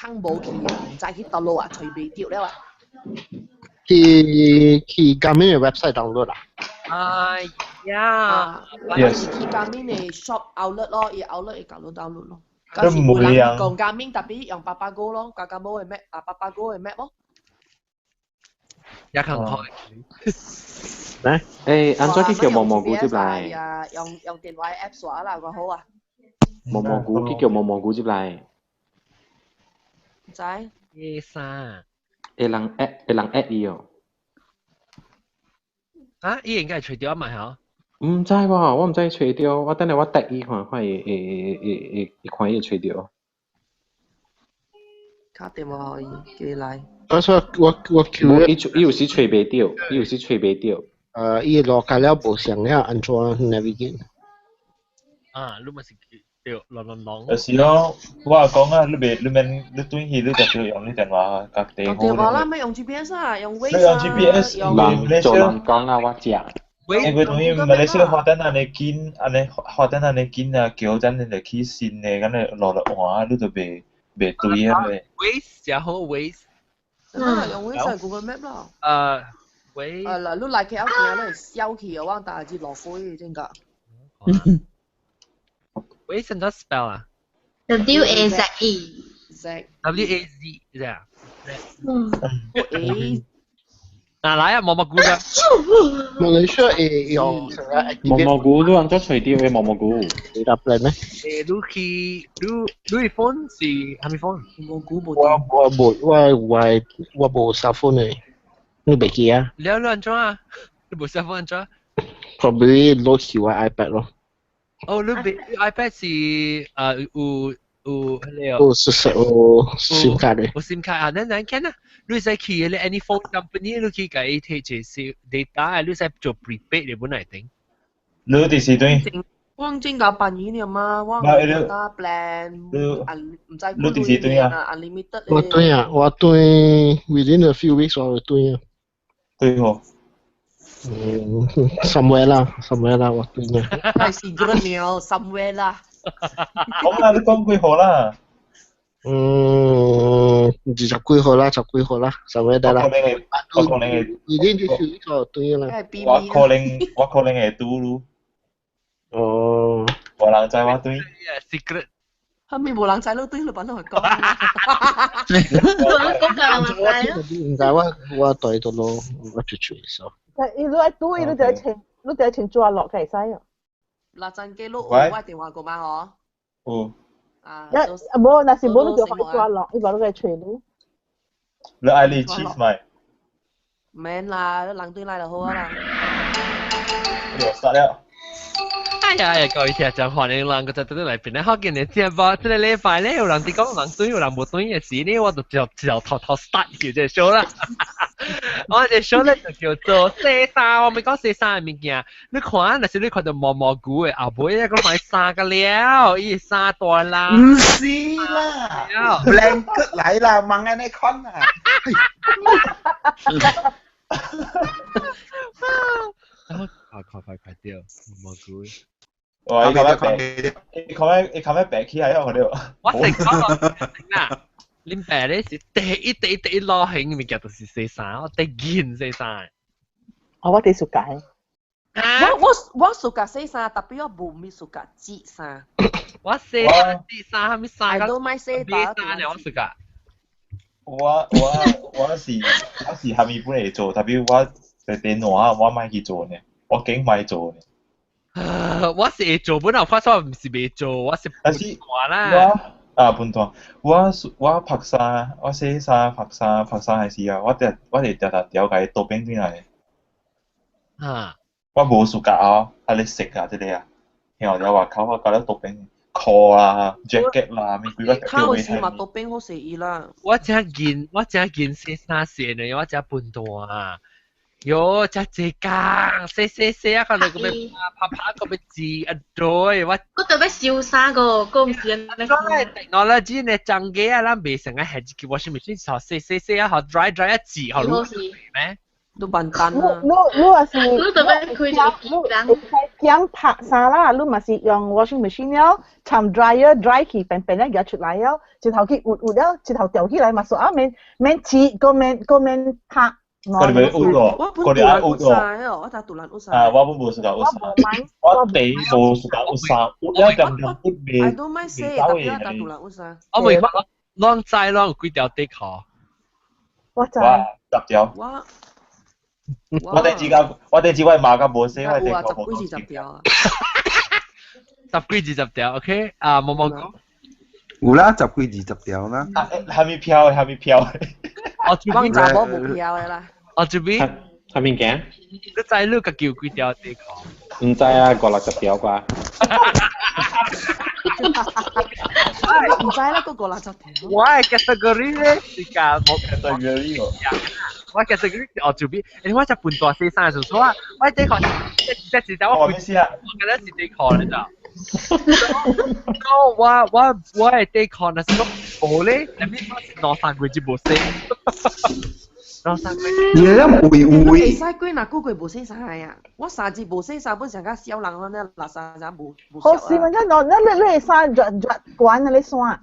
坑無去啊，毋知去佗落啊，揣袂著了啊。去 Garmin 嘅 website download 啊？哎呀，我是去 Garmin 嘅 shop outlet 咯，伊 outlet 會共你 download 咯。都唔會啊。講 Garmin 特別用 Papago 咯，加加冇嘅 map 啊，Papago 嘅 map 咯。也肯開。咩？誒，按怎去叫毛毛菇入來？啊，用電話 app 刷啦，個好啊。毛毛菇去叫毛毛菇入來。唔知。一三。會人 add 會人 add 伊哦。啊，伊應該係除掉嘛嚇？毋知喎，我毋知揣著，我等下我 tag 伊看看會會會會會看伊會揣著。敲電話予伊過來。我說我叫伊有時揣袂著，伊有時揣袂著。伊落架了無上了，按怎 navigate？啊，你咪是對，啷啷啷。就是咯，我講啊，你袂你免你轉去你就要用你電話夾電用電話啦，咩用 GPS 啊，用 Waze 你用 GPS，人做人講啦，我食。因為等於馬來西亞發展按呢緊，按呢發展按呢緊啊，橋咱就起新的，咁你落落換，你就袂袂對啊咧。 Waze 真好 Waze。嗯，用 Waze 係 Google Map 咯。Waze。啊嗱，你來 KL 行，你會消去啊，我大日落雨真㗎。 Waze 怎麼 spell 啊？W A Z E。 Z。 W A Z 啫。嗯。 A。嗱來啊，毛毛菇啦。馬來西亞會用啥毛毛菇，你按怎揣著的毛毛菇？你答嚟咩？誒，你去你你 phone 是啥物 phone？毛菇無。我我無我我我無 cell phone 的，你袂記啊？了你按怎啊？你無 cell phone 按怎？Probably 攞去我 iPad 咯。哦，你 iPad 是有有彼個有是有 SIM 卡的。有 SIM 卡啊，咱咱看啊，你使去彼個 any phone company，你去共伊提一個 data，你使做 prepaid 的本來頂。你就是對。我真夠辦呢嘛，我 data plan，毋知你就是對啊，unlimited。我對啊，我對 within a few weeks 我會對啊。對吼。嗯，somewhere 啦，somewhere 啦，我對啊。係是嗰了，somewhere 啦。講啦，你講幾號啦？嗯，20幾號啦，十幾號啦，somewhere 得啦。我可能會， within 這 few weeks 我對啦。我可能會拄咯。哦。無人知我對。 Secret。後面無人知你對，你把你講。我講夠人知咯。唔知我我對到咯，我出出數。伊如愛拄，伊你就愛穿，你就愛穿紙落才會使哦。六層記錄有我電話號碼嗬。有。啊。一無，若是無你就予伊紙落，伊無你會揣你。你愛你 cheese 咪？免啦，你人對來就好啊啦。我殺了。哎呀呀，各位聽眾歡迎人個就倒來邊咧，好見你聽無？這個禮拜咧有人佇講人對，有人無對的時呢，我就就就頭頭 start 叫這個 show 啦。我這個 show 咧就叫做洗衫，我咪講洗衫的物件。你看，若是你看到毛毛菇的後尾，個買衫個了，伊衫大啦。毋是啦，blanket 來啦，問按呢款啊。快快快快掉毛毛菇！哇！伊琴日白，伊琴日伊琴日白起來我了。我成講啦，恁爸咧是第一第一第一流行物件就是洗衫，我第一洗衫。哦，我第 suka。我我 suka 洗衫，特別我無咪 suka 織衫。我洗衫織衫，啥物衫？ I don't mind 洗衫咧，我 suka。我我我是我是蝦米本會做，特別我佇電話我莫去做呢，我梗莫做呢。我是會做，本來發說毋是袂做，我是但是啦。我啊笨蛋，我我拍衫，我洗衫拍衫拍衫的時啊，我定我會定定調共伊倒變轉來。啊！我無 suka 哦，啊咧色啊，這個啊，然後了外口我搞了倒變褲啦、jacket 啦，物幾個較有時嘛倒變好勢伊啦。我真見我真見洗衫線的，我真笨蛋啊！喲，真濟工，洗洗洗啊，可能個欲拍拍個欲織啊對，我。我特別收衫個，個毋是安尼。 technology 呢，增加啊，咱袂成個係一個 washing machine，洗洗洗啊，予 dry dry 一織，予愈咩？都笨蛋啊！你你也是，你特別開一個機你會使拍衫啦，你嘛是用 washing machine 了，摻 dryer dry 去，變變了夾出來了，一頭去鬱鬱了，一頭吊起來嘛，所啊免免切，個免個免拍。我哋咪烏咯，我哋愛烏咯。我就獨蘭烏衫。啊，我本無時間烏衫，我地無時間烏衫，烏了點點烏未。 I don't mind say，特別我獨蘭烏衫。我未講，攏知攏有幾條底褲。我知。十條。我。我哋自家，我哋自我媽甲無洗，我哋十幾二十條啊。十幾二十條，OK？啊，毛毛講。有啦，十幾二十條啦。係咪飄？係咪飄？我這邊查某無飄的啦。我這邊。啥物件？你知你家己有幾條底褲？毋知啊，五六十條啩。唔知啦，個五六十條。我的 category 咧是甲無 category 喎。我 category 哦，這邊，因為我只半大細衫的時陣，我底褲，這是我我咩事啊？我覺得是底褲嚟咋。我我我的底褲若是講無咧，那邊我是兩三個月就無洗。兩三個月。你咧會會？會使幾若久過無洗衫啊？我三日無洗衫，本上較少人咯，呢六三日無無。好是嘛？你你你衫熱熱關啊？你衫？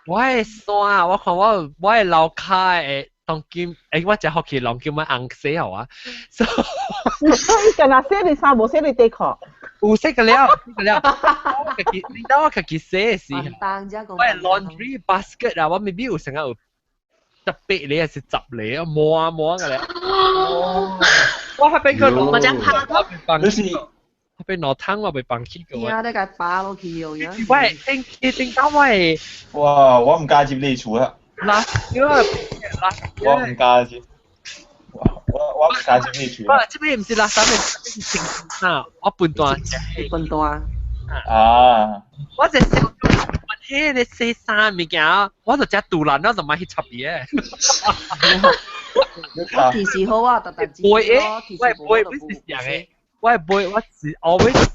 我的衫，我看我我的樓跤的當今，欸，我食好奇當今我紅洗好啊。你干那洗你衫，無洗你底褲。有洗個了，洗個了。我家己，你當我家己洗的時候，我的 laundry basket 啊，我未必有成日有十八厘還是十厘啊，摸摸個咧。我還俾佢攞，我只拍我被放棄，我被攞湯，我被放棄個。而家都該扒落去哦，喂，頂頂到我的。哇！我唔敢入你厝啊。嗱，因為嗱，我唔敢入。我我唔敢入你厝。不，這邊唔是垃圾，這是清衫，我分段。分段。啊！我只小迄個洗衫物件，我就食杜蘭，我就買去插伊的。我其實好啊，特特背的，我背不是上的，我背我是 always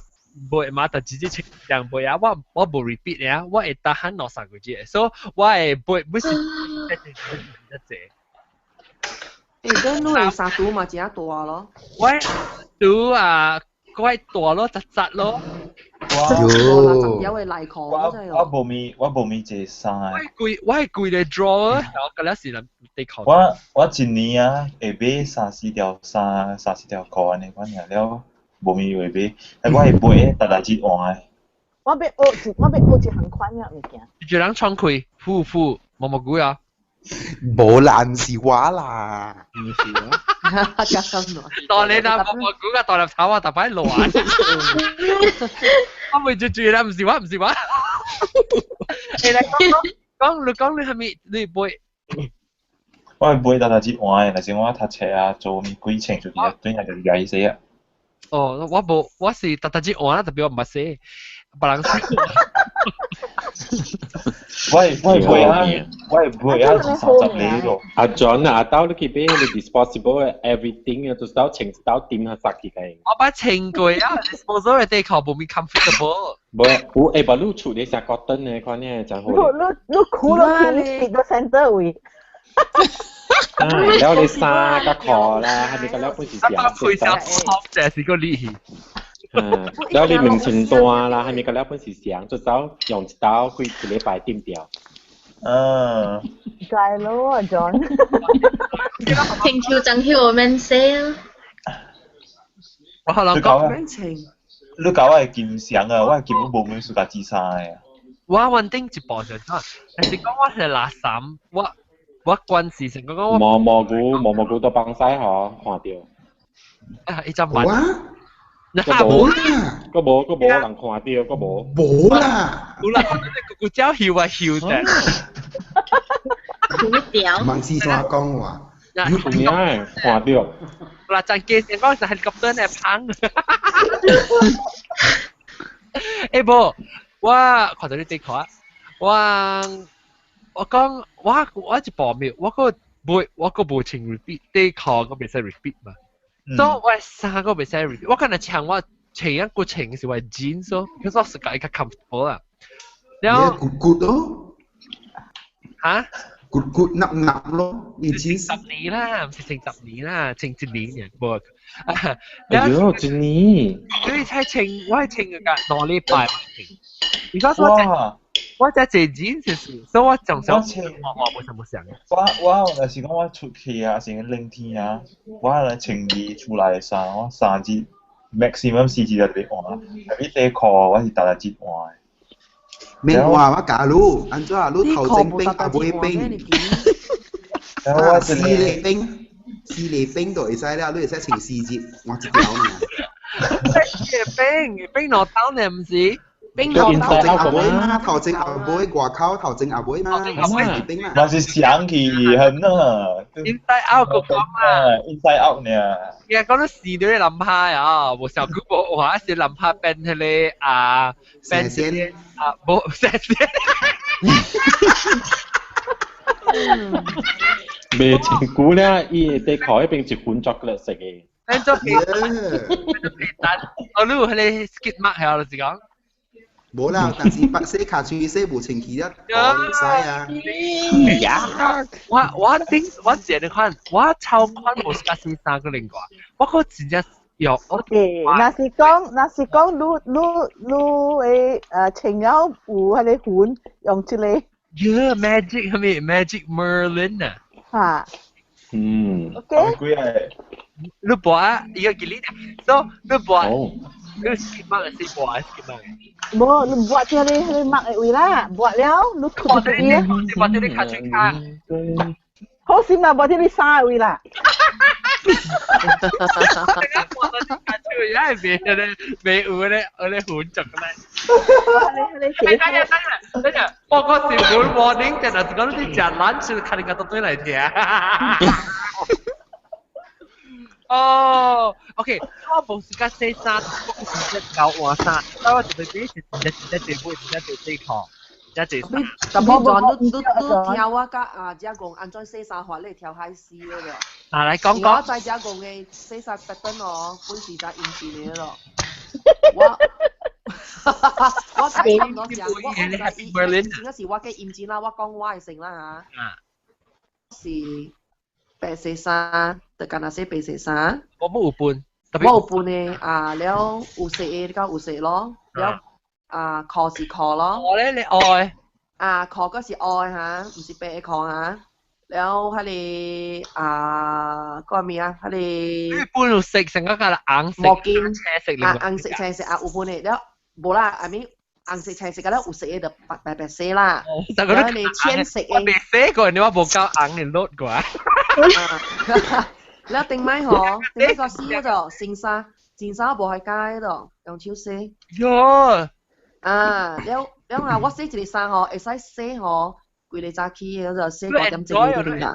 背嘛，特直接穿上背啊，我我無 repeat 的啊，我會得閒兩三個月，所以我會背不是一一隻。欸，咁你的衫櫥嘛真大咯。我櫥啊，我大咯，雜雜咯。我有嘅內褲，我無咪我無咪一個衫。我規我係規個 drawer，我覺得是人地褲。我我一年啊會買三四條衫、三四條褲按呢款爾了，無咪會買，但我會買逐逐日換的。我欲學一我欲學一項款嘅物件。一個人窗開，呼呼，毛毛菇啊！無啦，毋是我啦，毋是我。加深咯。當你啦，毛毛菇啊，大粒草啊，特擺亂。我未注注啦，毋是我，毋是我。欸，來講講，你講你係咪你買？我會買逐逐日換的，若是我讀冊啊，做物鬼穿出去，轉來就家己洗啊。哦，我無，我是逐逐日換啦，特別我毋捌洗，別人洗。我我會啊，我會啊，二三十厘咯。阿 John 啊，阿兜你去買你 disposable everything 啊，就是兜穿兜點下塞去嘅。我捌穿過啊，disposable 的底褲無咪 comfortable。無，有會把你厝裡食 cotton 的款呢，真好。你你你褲落去跌到 center 位。啊，了你衫甲褲啦，係咪個了本是啊，配上好，這是個力氣。嗯，了你明穿單啦，係咪個了本是上，就走用一刀幾一禮拜點掉。嗯。該咯，John。停跳真跳我免洗啊！我可能講，你教我會金祥啊，我根本無咩事家織衫的。我穩定一部就得，但是講我係垃圾，我我關事成講我。毛毛菇毛毛菇都幫晒嗬，看到。啊！伊只問。個無，個無，個無人看到，個無。無啦。有啦，個個鳥翕啊翕的。苦屌。網絲山講話。有影看到。嗱，陣機先講就係咁多呢棒。欸無，我看到你底褲啊，我我講我我一部面，我個無我個無穿 repeat 底褲，我袂使 repeat 嘛。所以我衫個袂使 repeat，我敢若穿我穿一個穿是我 jeans 咯，可是我是覺較 comfortable 啊。然後骨骨咯。嚇？骨骨凹凹咯，你知10年啦，毋是穿10年啦，穿一年爾無。哎喲，一年。你才穿，我係穿個2禮拜穿。你講我我在這錢是，所以我從小我我無啥無想。我若是講我出去啊，是冷天啊，我來穿伊厝內的衫，我三日 maximum 4日就欲換，特別底褲我是逐日換。免換我教你，按怎你頭前反後尾反。啊，四禮反，四禮反就會使了，你會使穿四日換一條爾。四個反，反兩兜呢，毋是？頭前後尾嘛，頭前後尾外口頭前後尾嘛，四禮反嘛。嘛是想起很啊。 Inside out 個講啊，inside out 呢。其實講到時對林派啊，無想過無話是林派變迄個啊，變先啊，無先先。未穿久了，伊底褲迄邊一款巧克力色的。變做皮蛋，哦，你有彼個 skid mark 係就是講。無啦，但是白洗跤喙洗無清氣了，唔使啊。我頂我這個款，我超款無是甲洗衫個另外，我閣真正用。 OK，若是講，你會穿了有彼個粉用這個。 Yeah, magic 係咪 Magic Merlin 啊？嚇。嗯。 OK。幾個？你播啊，伊個記哩，所以你播。你 skip mark 是播 skip mark。無，你抹這個彼個 mark 的位啦，抹了你塗一個。你抹這個卡喙卡。好心啦，抹這個衫的位啦。抹到卡喙，也係袂咧，袂有咧，有咧混濁咧。等下等下等下，報告是 good morning，但係講你食 lunch，看你個都對來聽。哦，OK，我無時間洗衫，我是只搞換衫，但我特別買是真正真正買，真正洗褲，真濟衫。特別你聽我甲啊，遮講按怎洗衫法，你會跳海絲嗰個。啊，來講講。我知遮講的洗衫特登哦，本是在陰質的咯。我我差不多講，我知伊，嗰時我計陰質啦，我講我的先啦嚇。是白色衫。就干焦洗白色衫。我無有分，我有分的啊，了有色的甲有色咯，了啊褲是褲咯。我咧你愛。啊褲閣是愛哈，毋是白的褲哈。了彼個啊，嗰個咩啊？彼個。分有色，成個較紅色、毛巾、青色、啊紅色、青色啊有分的了，無啦，阿咪紅色、青色，甲了有色的就白白白色啦。了你淺色的。我未洗過，你話無夠紅的落過。了頂擺吼，頂擺個洗嗰就新衫，新衫無喺街度，用手洗。喲！啊，了了啊，我洗一个衫吼，會使洗吼，規个早起嗰就洗5點鐘嗰啲啦。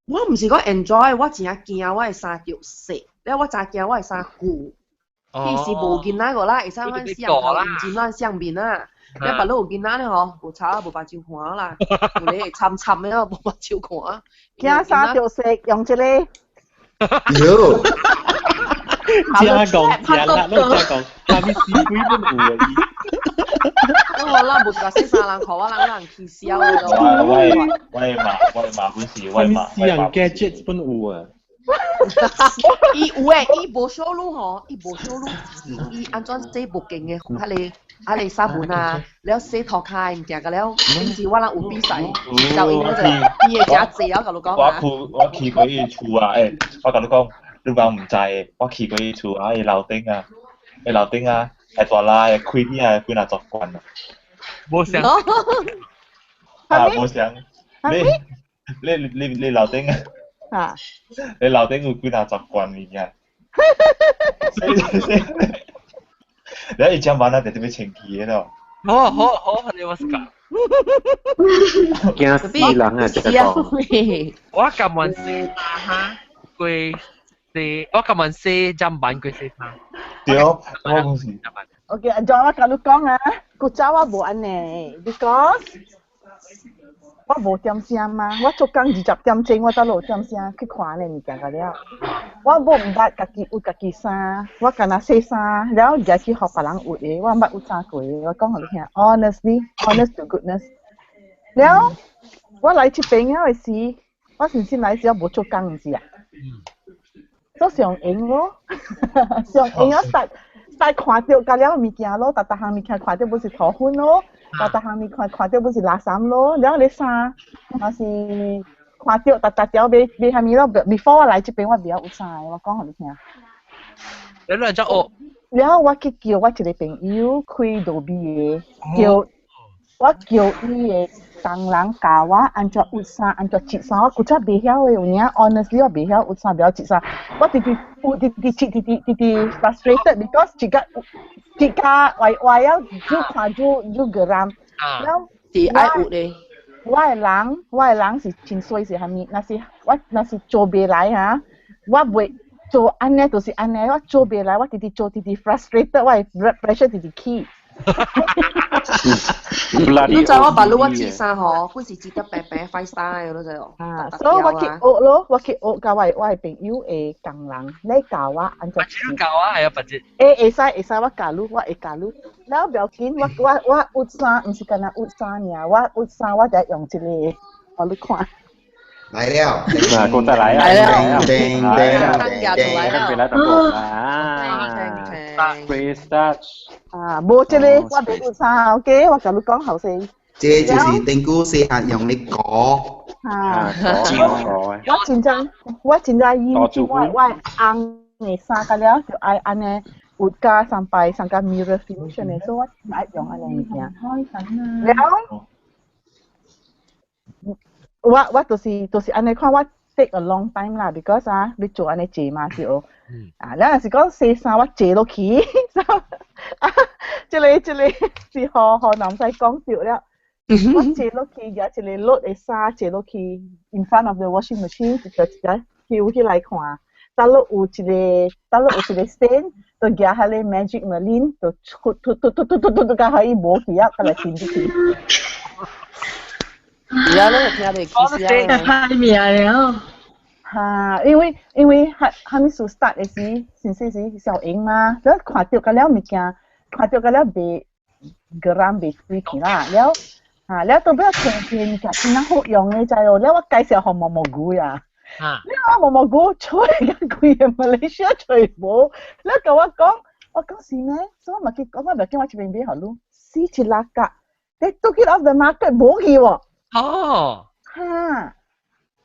我毋是講 enjoy，我真正驚我的衫著色，了我真驚我的衫舊。彼時無囡仔個啦，會使阮死人頭唔尖咱相面啊。你別你有囡仔咧吼，無吵無目睭看啦，有咧會參參的無目睭看。驚衫著色，用這個。喲。加講加啦，攏加講，下面死鬼都有啊！我咱無甲洗衫人看我人人起笑的咯。我的媽本是我的媽。私人 gadget 本有啊。伊有誒，伊無小路吼，伊無小路，伊按怎洗無勁的，彼個沙盤啊，了洗塗跤物件個了，平時我人有比賽，就因嗰個伊會誠濟啊，共你講啊。我去過伊厝啊，我共你講，你講毋知，我去過伊厝啊，伊樓頂啊，伊樓頂啊，係大拉的開起來幾若十罐啊。無相。啊，無相。你樓頂啊？啊！你樓頂有幾若十罐物件？你伊將晚啊，就特別清氣的咯。好好好，你我是講。驚死人啊！這個講。我甘願洗衫哈，過洗我甘願洗砧板過洗衫。對，我講是。 OK，阿 John 我共你講啊，古早我無按呢，because 我無點聲嘛，我做工20點鐘我才落點聲去看呢物件個了。我無毋捌家己熨家己衫，我干焦洗衫，了後舉去予別人熨的，我毋捌熨衫過的。我講予你聽，honestly，honest to goodness。了，我來這邊啊時，我先先來時我無做工毋是啊。做上閒咯，上閒我實實看著佮了物件咯，逐逐項物件看著本是塗粉咯，逐逐項物件看著本是垃圾咯，了你衫若是看著逐逐條買買啥物咯，before 我來這邊我袂曉有衫的，我講予你聽。你兩隻學。了我去叫我一個朋友開路邊的，叫我叫伊的同人教我按怎焜衫，按怎織衫。我古早袂曉的，有影 honestly 我袂曉焜衫，袂曉織衫。我直直焜直直織直直直直 frustrated because 織甲織甲歪歪了，愈看愈愈個人。了是愛焜的。我的人是真衰是啥物？若是我若是做袂來哈，我袂。做按呢就是按呢，我做袂來，我直直做直直 frustrated，我的 blood pressure 直直起。你知我把你我織衫吼，幾時織得白白 five star 的，你知哦？啊，所以我去學咯，我去學佮我的朋友的工人，你教我按怎織。教我係啊，別節。會會使會使，我教你，我會教你。了不要緊，我我我焜衫，毋是干焦焜衫爾，我焜衫我就用這個，予你看。來了，嗱，過再來啊！來了，叮叮叮叮，來啊！Grace Touch 啊，無這個我袂焜衫，OK，我共你講後生。這就是頂古細漢用的果。啊，我真正我真正厭我我紅的衫，佮了就愛按呢焜加三擺三個 mirror finish 的，所以我愛用按呢物件。了。我我就是就是按呢看我 take a long time 啦，because 啊，你做按呢濟嘛是哦。啊，了若是講洗衫我坐落去，啊，這個這個是予予南西講著了。我坐落去，舉一個 load 的衫坐落去，in front of the washing machine，一個一個抽起來看，倒落有一個，倒落有一個 stain，就舉彼个 Magic Merlin，就吐吐吐吐吐吐吐，共予伊無去啊，閣來沉入去。而家攏會聽袂起聲。歹命了。哈，因為因為哈哈物事 start 的時，先細時小嬰嘛，了看著佮了物件，看著佮了袂個人袂水去啦，了哈了都要聽聽物件真正好用的，知無？了我介紹予毛毛菇呀，了我毛毛菇揣甲規个馬來西亞揣無，了共我講，我講是咩？所以我嘛去講，我袂叫我這邊買予你，死一粒角，they took it off the market 無去喎。哦。哈。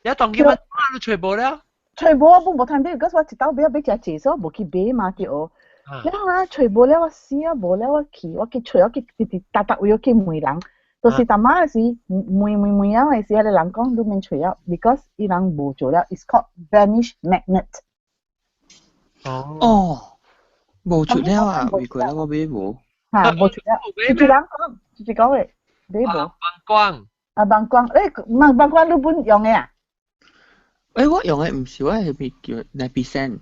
一當叫乜都揣無了。揣無我本無趁買，可是我一兜買買誠濟，所以我無去買嘛對。了啊，揣無了我死啊，無了我去，我去揣，我去直直逐逐位去問人，就是逐擺時問問問啊的時，彼个人講你免揣啊，because 伊人無做了，it's called Vanish Magnet。哦。哦，無出了啊，為過了我買無。哈，無出了，一個人講，一個講的，買無。幫光。啊，幫光，欸，幫幫光你本用的啊？欸，我用的毋是我係咪叫 90%？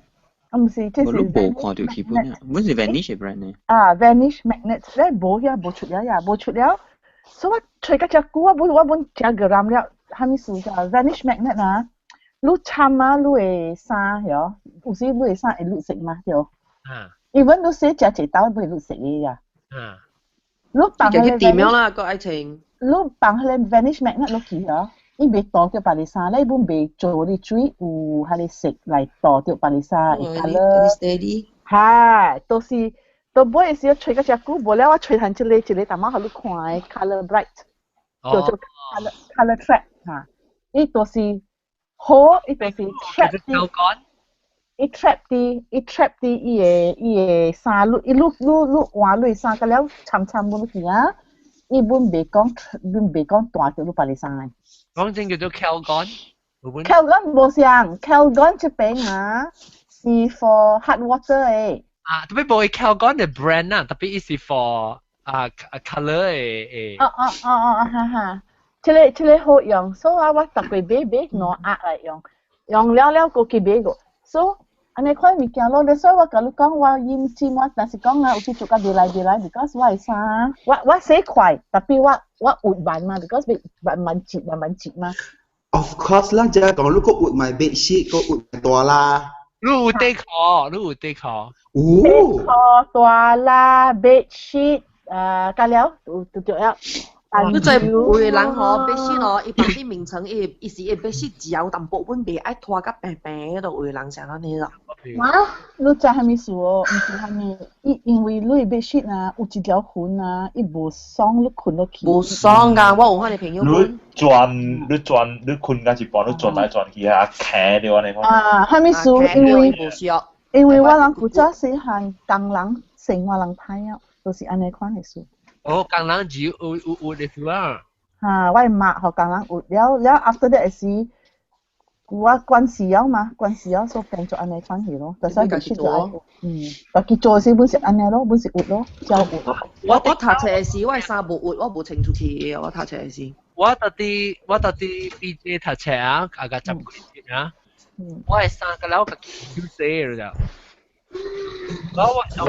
啊，毋是，這是。我都無看著基本啊，本是 Vanish brand 呢。啊，Vanish Magnet，咧無遐無出了呀，無出了，所以我揣較遮久，我本我本誠個人了，啥物事叫 Vanish Magnet 啊？你摻啊，你的衫喲，有時你的衫會綠色嘛，對。啊。 even 你洗誠濟兜會綠色的呀。啊。你放彼個去掂了啦，閣愛穿。你放彼個 Vanish Magnet 落去嗬，伊袂倒著別个衫，你本袂做你水有彼个色來倒著別个衫的 colour。哈，都是到尾時揣較遮久，無了我揣趁這個一個淡薄予你看的 colour bright，叫做 colour colour trap 哈，伊就是好，伊就是 trap 啲，伊 trap 啲，伊 trap 啲伊的伊的衫，你伊你你你換你衫，佮了摻摻落去啊。伊本袂講，本袂講彈著你別个衫的。講真叫做 Calgon。 Calgon 無相，Calgon 這邊啊是 for hard water 的。啊，特別無 Calgon 的 brand 啊，特別伊是 for 啊 colour 的的。哦哦哦哦，哈哈，這個這個好用，所以啊，我逐個買買兩盒來用，用了了閣去買過，所以按呢款物件咯，所以我共你講，我飲酒我若是講啊，有時做甲袂來袂來，because 我的衫，我我洗快，tapi 我我焜慢嘛，because 慢慢摺慢慢摺嘛。 Of course 啦，就係講如果焜埋 bed sheet，個焜埋大啦。你有底褲，你有底褲。有。底褲大啦，bed sheet，加了，有就對了。你在有的人吼，bedsheet 哦，伊房間眠床，伊伊是伊 bedsheet 只有淡薄本袂愛拖甲平平嗰度，有的人啥安尼咯。哇，你知蝦米事哦？毋是蝦米，伊因為你 bedsheet 啊，有一條痕啊，伊無爽，你睏落去。無爽㗎，我有遐的朋友。你轉你轉你睏到一半，你轉來轉去啊，徛著按呢款。啊，蝦米事？因為我人古早細漢，工人生活人歹啊，就是按呢款的事。哦，工人只有的事啊。哈，我的媽予工人有了了，after that 時，我關事了嘛，關事了，所以變做按呢款去咯。但是 bedsheet 就愛，家己做時本是按呢咯，本是有咯，照有。我讀冊的時，我的衫無鬱，我無穿出去的。我讀冊的時。我佇 PJ 讀冊啊，啊個十幾年啊，我的衫個了家己手洗了。我我洗個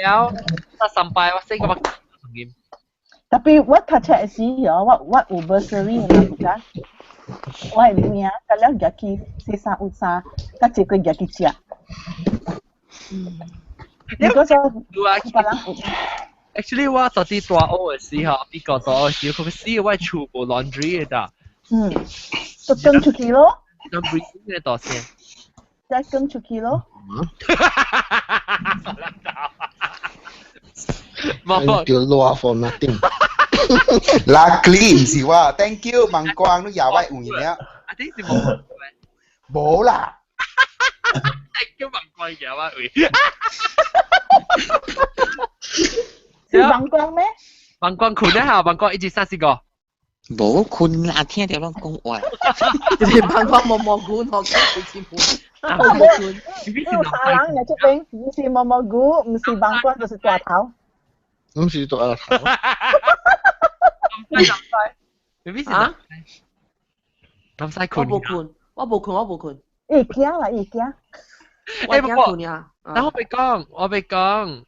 了，得三擺我洗個目。 Tapi 我讀冊的時哦，我有 bursary 嘛，古早，我的名，甲了舉去洗衫有衫，甲一個舉去食。你嗰時別人有。 Actually 我到底大學的時候，美國大學時，佢時我厝無 laundry 的。就捐出去咯。咁 breathing 嘅多先。再捐出去咯。冇叫攞 for nothing。 Luckily 唔是我，thank you 孟光，你廿位換了。啊，啲是冇。冇啦。 Thank you 孟光廿位。是孟光咩？孟光困一下，孟光一至三四個。無困啦，聽著攏講話。你孟光毛毛菇，我講幾次毛毛菇。有三人喺這邊，唔是毛毛菇，唔是孟光，就是大頭。唔是大頭。啊？咁使困？我無困，我無困，我無困。伊驚啦，伊驚。我驚困呀。但我欲講，我欲講，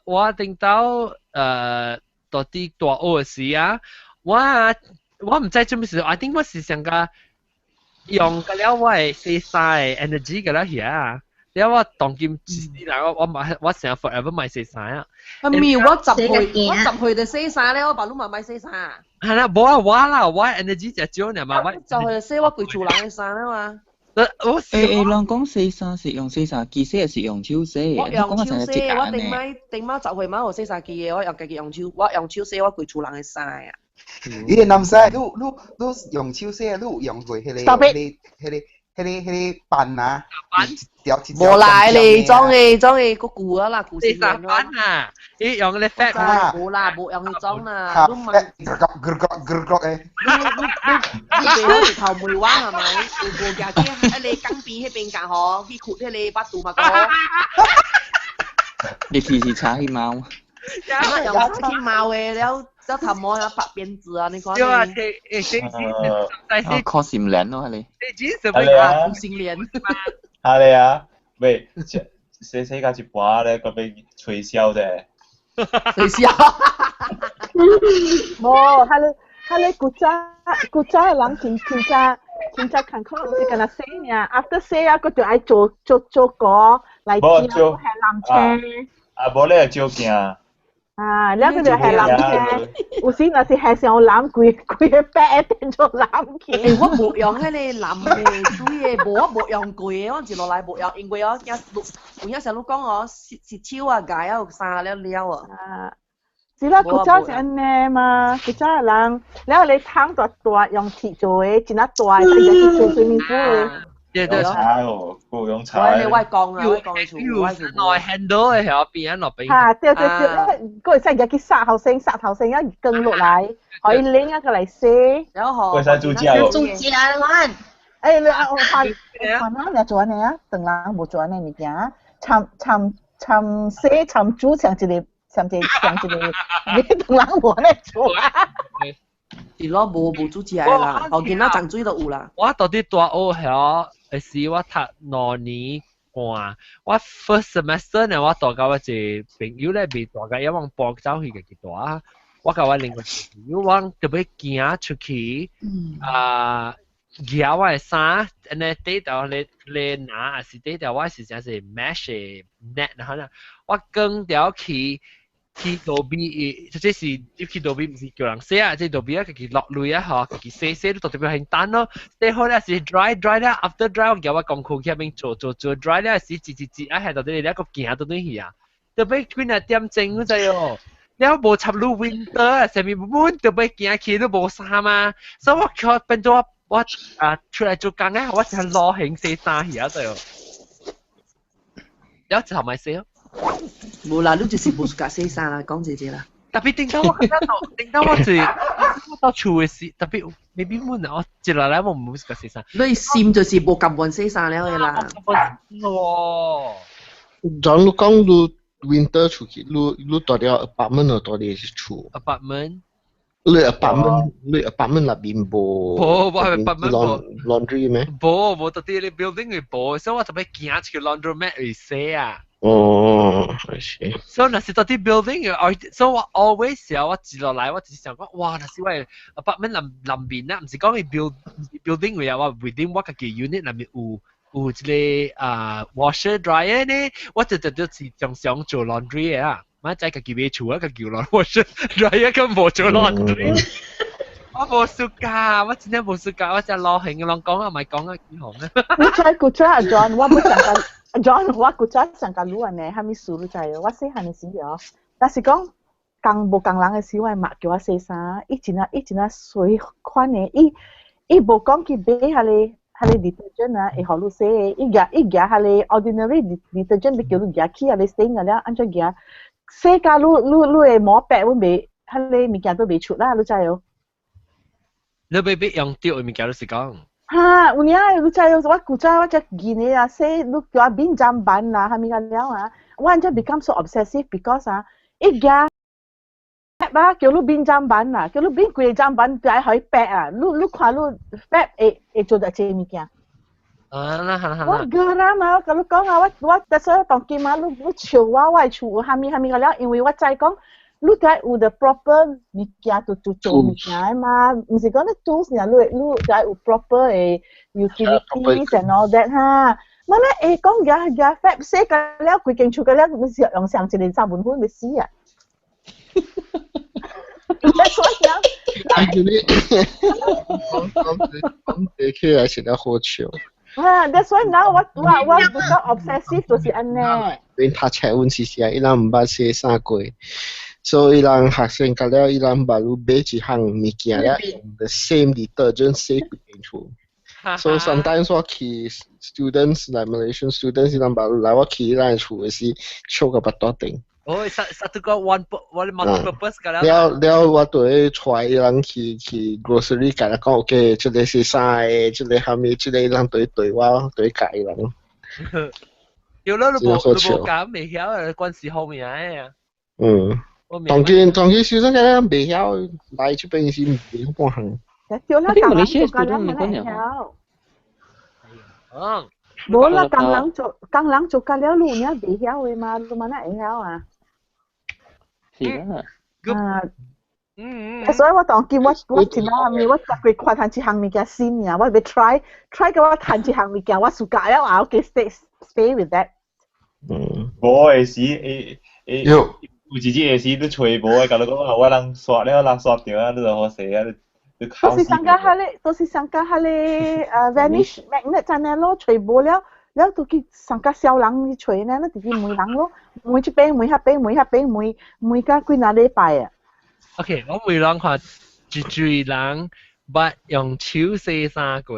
我頂到到底大學的時啊，我毋知做咩事，I think 我是想個用個了我的洗衫的 energy 個了遐，了我當今一世人我買我成日 forever 買洗衫啊。啊咪我10歲，我10歲就洗衫咧，我爸攏嘛買洗衫。係啦，無啊我啦，我 energy 誠少爾嘛，我10歲就洗我規厝人的衫啊嘛。我人講洗衫是用洗衫機洗，還是用手洗？我用手洗，我頂擺頂擺10歲買有洗衫機的，我用家己用手，我用手洗我規厝人的衫啊。伊個南西，你用手洗，你有用過彼個板啊？條一條。無啦，彼個種的種的個舊啊啦，舊式的。板啊，伊用彼個 fat。無啦，無用彼種啦。你問。咯咯咯咯的。你你你頭梅灣係咪？有無行去彼個江邊彼邊間吼，去ຂຸ彼個巴肚嘛個。你其實查去貓。用查去貓的了。這頭毛啊，白辮子啊，你看。對啊，這啊，靠心蓮咯，係你。係啊，同性戀。係啊，喂，洗洗到一半咧，閣欲吹簫者。吹簫。無，彼個古早的人真真正真正艱苦，毋是干焦洗爾，after 洗啊，閣著愛做做做歌來照係男車。啊，無你會照鏡。啊，了個就係藍車，有時若是係上藍，規規個白變做藍去。欸，我無用彼個藍的水的，無我無用過的，我一路來無用，因為我驚有影像你講哦，洗手啊、牙啊有衫了了啊。啊，是啦，古早是按呢嘛，古早的人，了你桶大大用鐵做的，真啊大，大家去做水面的。對對，茶哦，夠用茶。我我講啊，我講厝，我厝內 handle 的喺邊啊，落邊。嚇，對對對，閣會使入去殺頭先，殺頭先啊，扛落來，予伊拎啊過來洗。然後會使煮食哦。煮食款。欸，你啊，我看看哪爾做按呢啊？唐人無做按呢物件，摻摻摻洗摻煮像一個像一個像一個，你唐人無按呢做啊？是咯，無煮食的啦，予囡仔浸水就有啦。我到底大學遐的時，我讀2年半，我 first semester 呢，我住佮我一個朋友咧，未住佮，伊往搬走去家己住啊。我佮我另外一個朋友，我特別行出去，啊，舉我的衫，按呢底頭咧咧拿，還是底頭我是誠是 mesh 的 net，然後呢，我扛著去。去路邊，這是入去路邊，毋是叫人洗啊，這路邊啊，家己落淚啊，嗬，家己洗洗，你到特別很單咯。洗好咧是 dry dry 咧，after dry 我叫我功課去邊做做做 dry 咧是一一一啊，係到底你一個行到對去啊，特別幾若點鐘你知哦。了無插入 winter 啊，啥物滿特別行去都無衫嘛，所以我靠變做我啊出來做工啊，我就攞興洗衫去啊，對哦。了之後咪洗咯。無啦，你就是無 suka 洗衫啦，講這這啦。特別頂到我覺得到，頂到我是我到厝的時，特別 maybe 滿啊，我接落來我唔會 suka 洗衫。你心就是無甘願洗衫了的啦。喎。 John 你講你 winter 出去，你住了 apartment 或住佇厝？apartment。你 apartment 你 apartment 內邊無？無，我係 apartment 無。laundry 咩？無，無，到底你 building 會無，所以我特別行出去 laundromat 去洗啊。哦，I see。所以若是到啲 building 嘅，所以我 always 時候我住落來，我就是想講，哇！若是我 apartment 內內面啊，毋是講伊 building 位啊，我 within 我家己 unit 內面有一個啊 washer dryer 呢，我就就就是常常做 laundry 嘅啊，馬仔家己買厝啊，家己攞 washer dryer 咁無做 laundry。我無 suka，我真正無 suka，我真老興嘅人講啊，咪講啊，幾行啊。你知古早阿 John，我不想講。John，我古早上甲你按呢，啥物事你知哦？我細漢的時哦，若是講仝無仝人的時，我媽叫我洗衫，伊真啊伊真啊隨款的，伊伊無講去買彼個 detergent 啊，會予你洗的，伊舉伊舉彼個 ordinary detergent 欲叫你舉起彼個洗個了，按怎舉？洗甲你你你的毛白，阮袂，彼個物件都袂出啦，你知哦？你欲欲用著的物件，你是講？哈，有影你知哦？我古早我才見的啊，洗你叫我變砧板啦，啥物個了啊，我按怎 become so obsessive because 啊，伊舉啊，叫你變砧板啦，叫你變幾個砧板，就愛予伊白啊，你你看你白會會做得這物件。啊，啦啦啦！我 geram 啊！我共你講啊，我我所以當今啊，你你笑我，我的厝有啥物啥物個了，因為我知講，你該有 the proper 物件就就做物件的嘛，毋是講你 tools 爾，你你該有 proper 的 utilities and all that 哈。我咧會講舉舉 Fab 洗個了，規間厝個了，毋是用上一個三文粉就死啊！你說啥？你講講講這起來是咧好笑。啊，that's why now 我我我比較 obsessive 就是按呢。𪜶讀冊阮時時啊，伊人毋捌洗衫過，所以伊人學生甲了，伊人捌有買一項物件了，用 the same detergent 洗規間厝。So sometimes 我去 students like Malaysian students 伊人捌來我去伊人厝的時，笑甲腹肚頂。哦，satu satu 個 one one multi-purpose 㗎啦。了了，我就會帶伊人去去 grocery，共伊講 OK，這個是啥的，這個啥物，這個伊人對對我對教伊人。有啦，你無你無講袂曉啊，關事後面啊。嗯。當今當今學生個人袂曉，來這邊是袂曉半項。對啦，仝人做甲了會曉。嗯。無啦，仝人做仝人做甲了，你有影袂曉的嘛？你嘛哪會曉啊？是啦。啊。所以我當今我我真啊，我逐個看趁一項物件新啊，我欲 try try 個我趁一項物件，我 suka 了啊，OK stay stay with that。嗯。無的時，會會有一日的時，你揣無的，共你講我人刷了，人刷著啊，你就好勢啊，你你都是上加彼個，都是上加彼個Vanish magnet 按呢咯，揣無了，了都去上加小人去揣呢，你直接問人咯，問這邊問彼邊問彼邊問問甲幾若禮拜啊。 OK，我問人看一堆人捌用手洗衫過。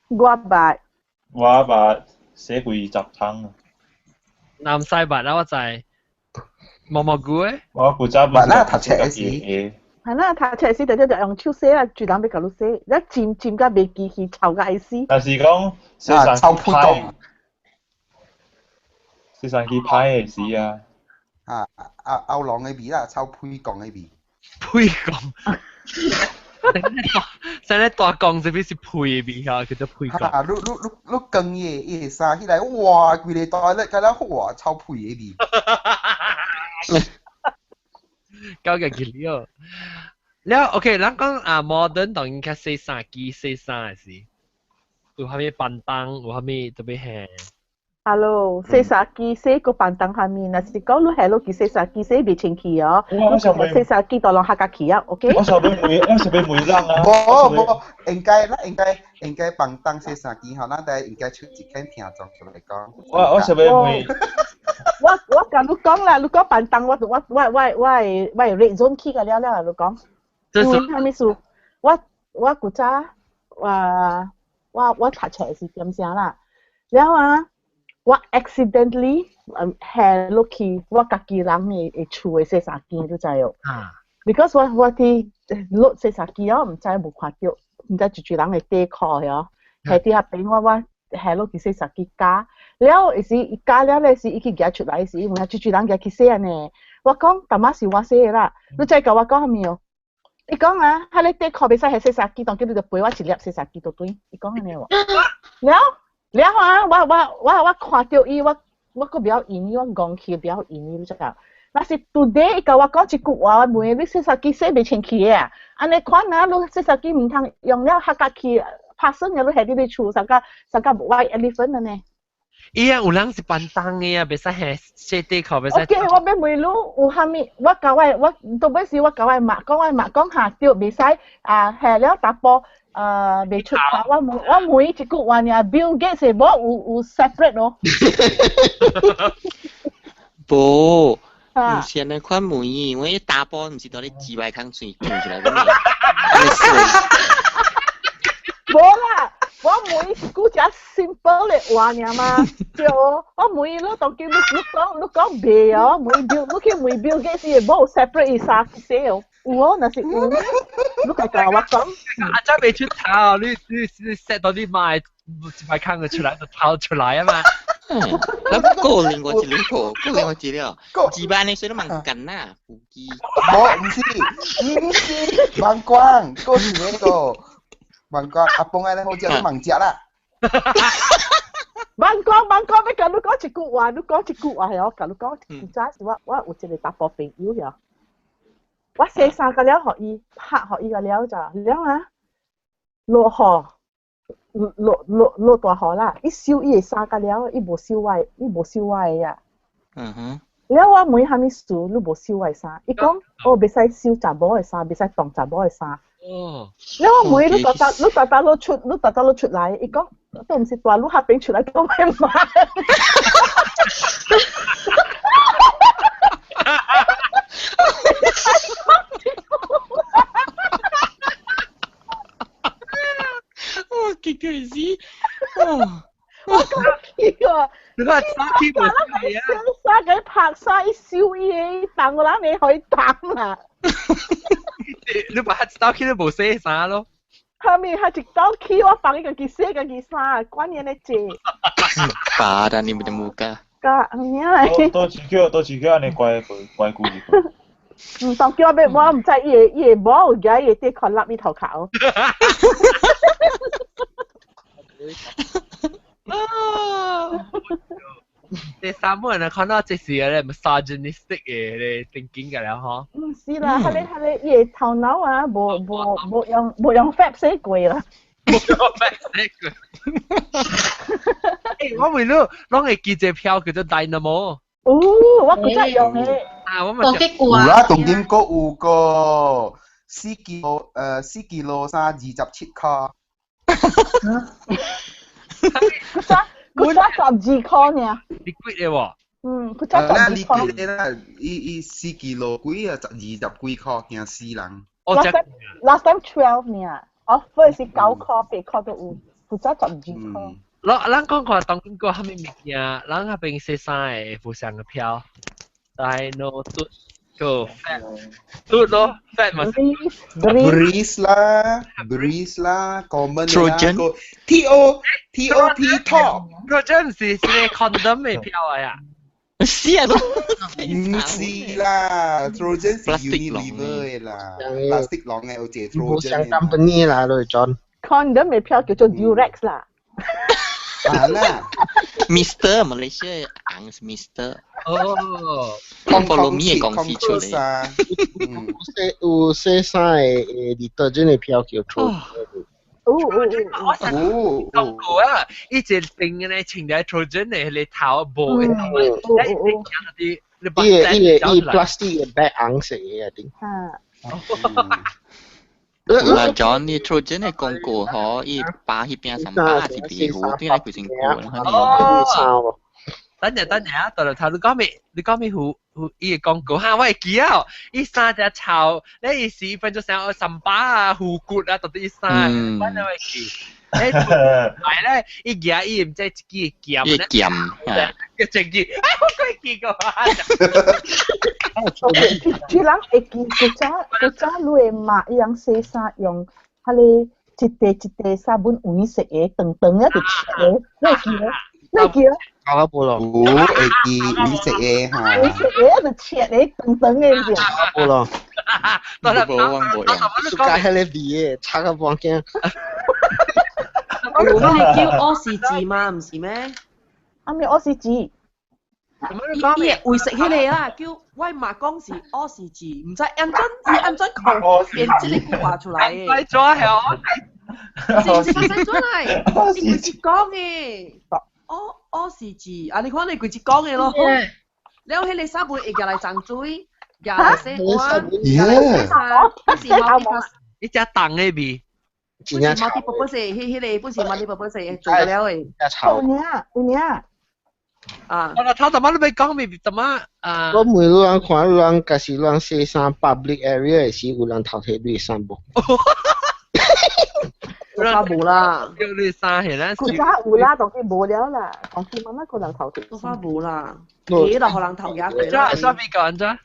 我捌。我捌洗幾十桶啊。南西捌啦，我知。毛毛菇誒？我古早捌啦，讀冊時。係啦，讀冊時就就用手洗啦，最人欲共你洗，一浸浸甲袂記去，臭甲愛死。但是講洗衫臭屁股。洗衫機歹的時啊。啊啊後浪的味啦，臭屁公的味。屁公。現在大公這邊是屁味哈，叫做屁公。啊，你你你你光伊伊個衫起來，哇，規個袋咧，敢若哇，臭屁的味。搞個吉了。了 OK，咱講啊，modern 當然較洗衫機洗衫的時，有啥物便當，有啥物特別係。Hello，洗衫機洗個板凳下面，若是講你係落去洗衫機洗袂清氣哦，我想問洗衫機就攏客家去啊，OK？我想欲問，我想欲問人啊。無無，應該咱應該應該幫當洗衫機吼，咱得應該出一間聽眾出來講。我想欲問。我共你講啦，你講板凳，我我我我我我 red zone 去個了了，你講。這是啥物事？我古早我讀冊是點聲啦，了啊。我 accidentally 下落去我家己人的厝的洗衫機，你知哦？啊！Because 我佇落洗衫機哦，毋知無看著，毋知一堆人的底褲哦，下佇遐邊我下落去洗衫機加，了是伊加了咧是伊去舉出來時，因為一堆人舉去洗按呢。我講淡仔是我洗的啦，你知共我講啥物哦？伊講啊，彼个底褲袂使下洗衫機，當叫你就賠我一粒洗衫機就對，伊講按呢喎。了。了啊！我看著伊，我閣袂曉應伊，我戇去袂曉應伊，你知影？若是 today 伊共我講一句話，我問伊你洗衫機洗袂清氣的啊？按呢款啊，你洗衫機毋通用了客家去拍算了，你下佇你厝啥個啥個 white elephant 按呢？伊啊有人是板凳的啊，袂使下洗底褲，袂使。 OK，我欲問你有啥物？我共我我倒尾時我共我媽講，我媽講下對，袂使啊下了淡薄。未出頭，我問伊一句話爾，Bill Gates 的某有 separate 咯。無，毋是按呢款問伊，我查埔毋是佇咧幾百空喙吐出來個咩？無啦，我問伊一句誠 simple 的話爾嘛，對哦。我問伊你當今你講袂哦，問伊 Bill，你去問 Bill Gates 的某 separate 伊衫去洗哦。有哦，若是有，你家共我講。阿仔未出頭，你 set 到你媽一擺空就出來就頭出來啊嘛。咱過另外一個，過另外一個，一班的說你蠻幹呐，腹肌。無，毋是，毋是，盲光，過是那個盲光，阿公愛咧好食，你盲食啦。盲光，盲光，欲共你講一句話，你講一句話係我共你講，古早時我有一個查埔朋友呀。我洗衫個了，予伊拍予伊個了就了啊！落雨，落大雨啦！伊收伊的衫個了，伊無收我，伊無收我的啊。嗯哼。了我問啥物事，你無收我的衫？伊講哦，袂使收查某的衫，袂使動查某的衫。哦。了我問你逐逐你逐逐你出，你逐逐你出來，伊講都毋是大陸彼邊出來都欲罵。我激到死！我講起啊！你看衫起無洗啊？衫給拍衫，伊收伊的，當個人你可以當啦。你把他一道去都無洗衫咯。後面他一道去，我放伊家己洗家己衫，管伊咧濟。巴你的 muka。噶，唔啊。多幾叫按呢怪怪故事。毋當叫我欲，我毋知伊的伊的某有舉伊的底褲笠伊頭殼。第三個人看到這是咧 misogynistic 的咧 thinking 個了嗬。毋是啦，彼個伊的頭腦啊，無用 fap 洗過啦。無用 fap 洗過。欸，我問你，攏會記這票叫做 Dynamo。哦，我古早用的。啊，我嘛。有啦，當今閣有個4 kilo，4 kilo 三27塊。古早12塊爾。你貴的喎？嗯，古早12塊。你貴的啦，伊4 kilo 幾啊，20幾塊，驚死人。哦， Last time 12爾，offer 是9塊、8塊都有，古早12塊。咱講看當今閣啥物物件，咱彼邊洗衫的會上個票，Dino 嘟個 fat 嘟咯，fat 嘛。 Breeze 啦，Breeze 啦，common 啦， Trojan T O T O P top。 Trojan 是 condom 的票來啊。是啊，毋是啦，Trojan 是 Unilever 的啦，plastic 籠的有一個無相 Trojan。 company 啦，你 John。 Condom 的票叫做 Durex 啦。啊啦，Mister Malaysia 紅是 Mister。哦，Follow Me 的公司出來。有洗衫的 detergent 的票叫 Trojan。哦哦哦，廣告啊！伊一定咧穿條 Trojan 的迄個頭無的，哦啲伊個伊個伊 plastic 的 bag 紅色的啊頂。有啦，John 你 Trojan 的廣告嗬，伊巴彼邊三巴是別糊，對來規身軀。哦。等陣等陣啊，到頭你講咩？你講咩？糊糊伊個廣告哈，我會記啊！伊衫隻臭，你伊時分做啥？三巴啊、虎骨啊，到底伊衫，我都會記。誒，係咧，伊舉伊毋知一支劍咧，劍，個正字，哎，我鬼記過。主人會記古早古早你的媽伊人洗衫用彼个一塊一塊紗本黃色的長長的就切的，你會記無？你會記無？搞無咯。有會記黃色的哈。黃色的就切的長長的是。無咯。無我無用。暑假彼個味的，臭到半驚。有嗰個叫柯士治嘛，毋是咩？啊咩柯士治？伊伊會食彼個啦，叫我媽講是柯士治，毋知按怎伊按怎講變這個句話出來的。快抓係是毋是發生出來？伊規節講的，柯柯士治，啊你看你規節講的咯。了彼個衫會會舉來髒水，舉來洗碗，舉來洗衫，是貓伊只凍的味。本是 multi-purpose，彼彼個本是 multi-purpose 做了的。有影有影。啊！我頭頭仔你欲講咩？怎麼啊？我每路人看人，假是人洗衫 public area 的時，有人偷提你衫無？有較無啦。叫你衫係咱。古早有啦，當今無了啦，當今慢慢個人偷提。都較無啦，幾就予人偷嘢過啦。啥物講怎？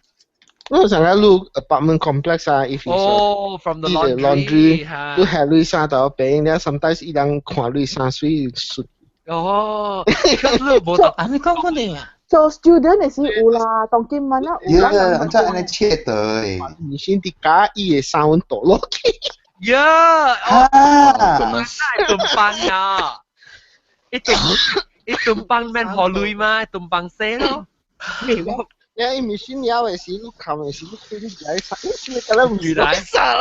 我上個路 apartment complex 啊，if 哦，from the laundry，你下你衫頭邊了，sometimes 伊人看你衫水水。哦，你無得，啊你講講你啊？做 student 的時有啦，當今慢啊有啦。呀，怎按呢切的誒？你先佇假伊的衫阮倒落去。呀，啊，ตุ่มปัง啊！一ตุ่一ตุ่มปังแม่นพอลุย嘛，ตุ่มปังเซ่咯。你伊毋是了的時，你看的時，你看你來衫，你敢若毋是來衫。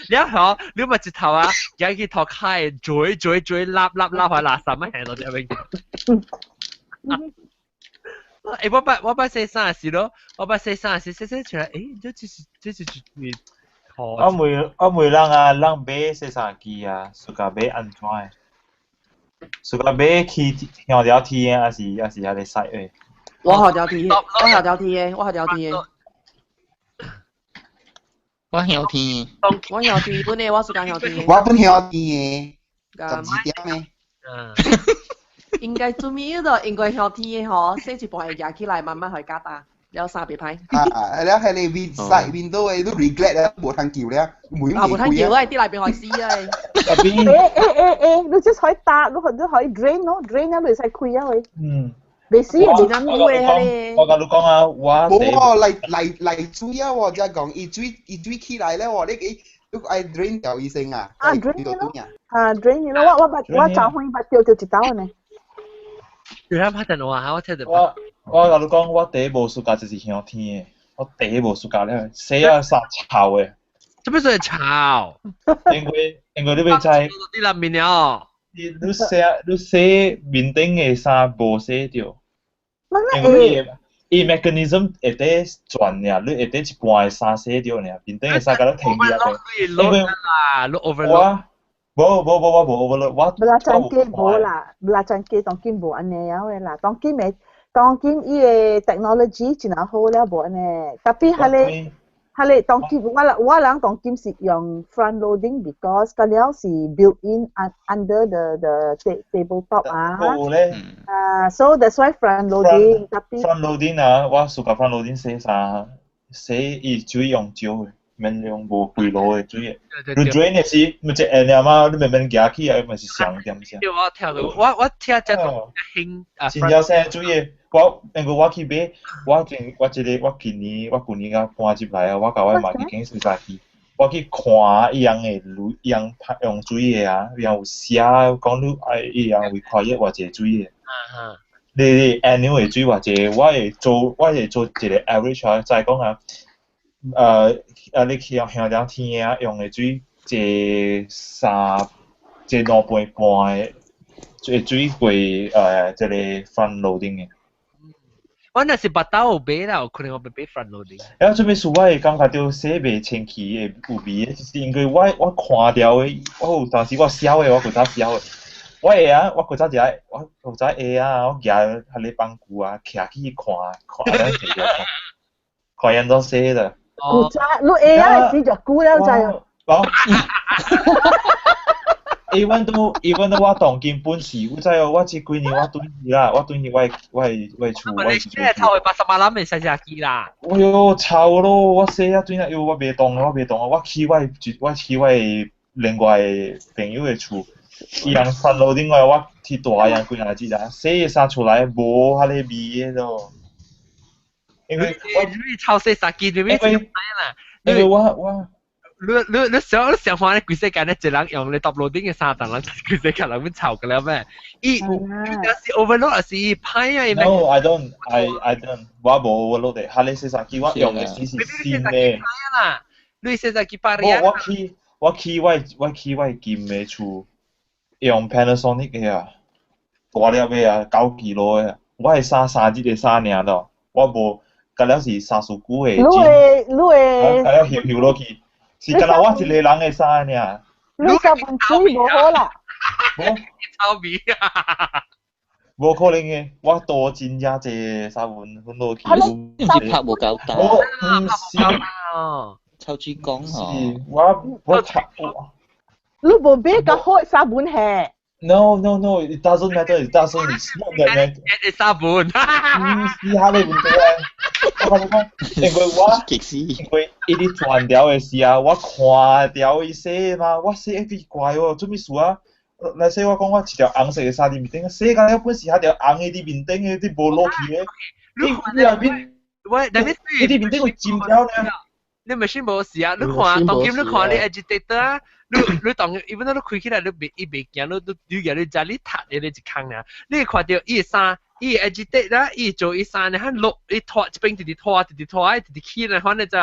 了後，你咪一頭啊，舉去頭開，嘴嘴嘴，立立立下垃圾乜嘢落入邊。欸，我捌我捌洗衫時咯，我捌洗衫時洗洗出來，欸，這這是這是一我問我問人啊，人買洗衫機啊，暑假買按怎的？暑假買去香條天的，還是還是遐個洗的？我學條天，我學條天的，我學條天的。我曉天。我曉天，本來我暑假曉天。我本曉天的，12點的。嗯。應該做咩都應該曉天的吼，洗一半會舉起來，慢慢去加大，了衫袂歹。啊，了彼個 win side window 的，你 regret 了，無通救了，啊，無通救啊，佇內邊予死啊！欸欸欸欸，你只可以打，你你可以 drain 咯，drain 了你會使開啊喂。嗯。袂死的，袂難有的。我共你講啊，我無哦，來來來水啊！喎，才講伊水伊水起來了喎，你給你愛 drain 掉伊先啊。啊 drain 咯，啊 drain 咯，我我捌我昨昏捌掉掉一道呢。有人拍電話，我聽到。我我共你講，我第一無暑假就是香天的，我第一無暑假了，洗啊衫臭的。做咩做臭？因為因為你欲知。你內面了。你你洗你洗面頂的衫無洗著。因為伊 mechanism 會得轉爾，你會得一半的衫洗著爾，面頂的衫共你停佇遐。因為啦，你 overload。無無無我無 overload，我無啦，專機無啦，無啦專機當今無按呢樣的啦，當今的當今伊的 technology 真好了，無按呢，tapi 彼个彼个當今我人我人當今是用 front loading because 個了是 built in under the tabletop 啊。有咧。啊，so that's why front loading tapi front loading 啊，我 suka front loading 洗衫，洗伊水用少的，免用無規路的水的。你 drain 的時，毋一按爾嘛，你慢慢行起來，嘛是上點聲。對，我聽到，我我聽這種興啊。真正聲水的，我因為我去買，我前我這個我今年我舊年才搬入來啊，我共我媽去揀洗衫機，我去看伊人的伊人拍用水的啊，伊人有寫講你愛伊人 require 偌濟水的。你你 annual 的水偌濟，我會做我會做一個 average 啊，再講啊，呃啊你去用香料天啊用的水，坐三坐2杯半的，坐水過這个 front loading 的。我若是捌兜有買啦，有可能我欲買 front loading。然後做咩事我會感覺到洗袂清氣的有味的，就是因為我看著的，我有當時我痟的，我古早痟的，我會啊，我古早就愛，我古早會啊，我舉彼个放具啊，徛去看看咱洗著看，看按怎洗的。古早你會啊，時就久了就。哦。 even though 我當今本事，我知哦，我這幾年我轉去啦，我轉去我的厝，我的厝。臭的80萬人的洗衣機啦。哎喲，臭咯！我洗啊轉啊，喲，我袂動，我袂動啊！我去我的另外的朋友的厝，伊人翻路頂外，我去大人幾若日啊，洗的衫出來無彼个味的咯。因為我你臭洗衫機，你咩知啦？因為我。你想看咧，規世界咧，一人用咧 top loading 的衫，但人規世界人欲臭個了咩？伊伊是 overload 還是伊歹啊？ No, I don't. I don't. 我無 overload 的，哈你洗衫機我用的是新的。啦，你洗衫機百我去我金的厝，用 Panasonic 的啊，大粒的啊，9 kilo 的，我的衫3日的衫爾咯，我無，甲了是三四久的。你會。甲了翕翕落去。是敢若我一个人的衫爾。你三分水無好啦。無臭味啊！無可能的，我多真正濟三分分落去。唔是拍無夠大。我毋是。臭水講吼。是，我拍。你無買較好的三分嘿？ No no no, it doesn't matter. It doesn't. It's not that matter. 三分。唔是遐个問題啊！我共你講，因為我因為伊咧轉掉的時啊，我看著伊洗嘛，我洗會奇怪哦，做咩事啊？來說我講我一條紅色的衫佇面頂，洗甲了本是彼條紅的佇面頂的，佇無落去的。你內面，喂，內面你佇面頂會浸掉呢？你 machine 無事啊？你看，當今你看你 agitator 啊，你當，even 你開起來你袂伊袂驚，你你你知你踢你一空爾，你會看著伊的衫，伊 agitate 啦，伊做伊衫呢，落伊拖一邊直直拖，直直拖，直直起來，反正就。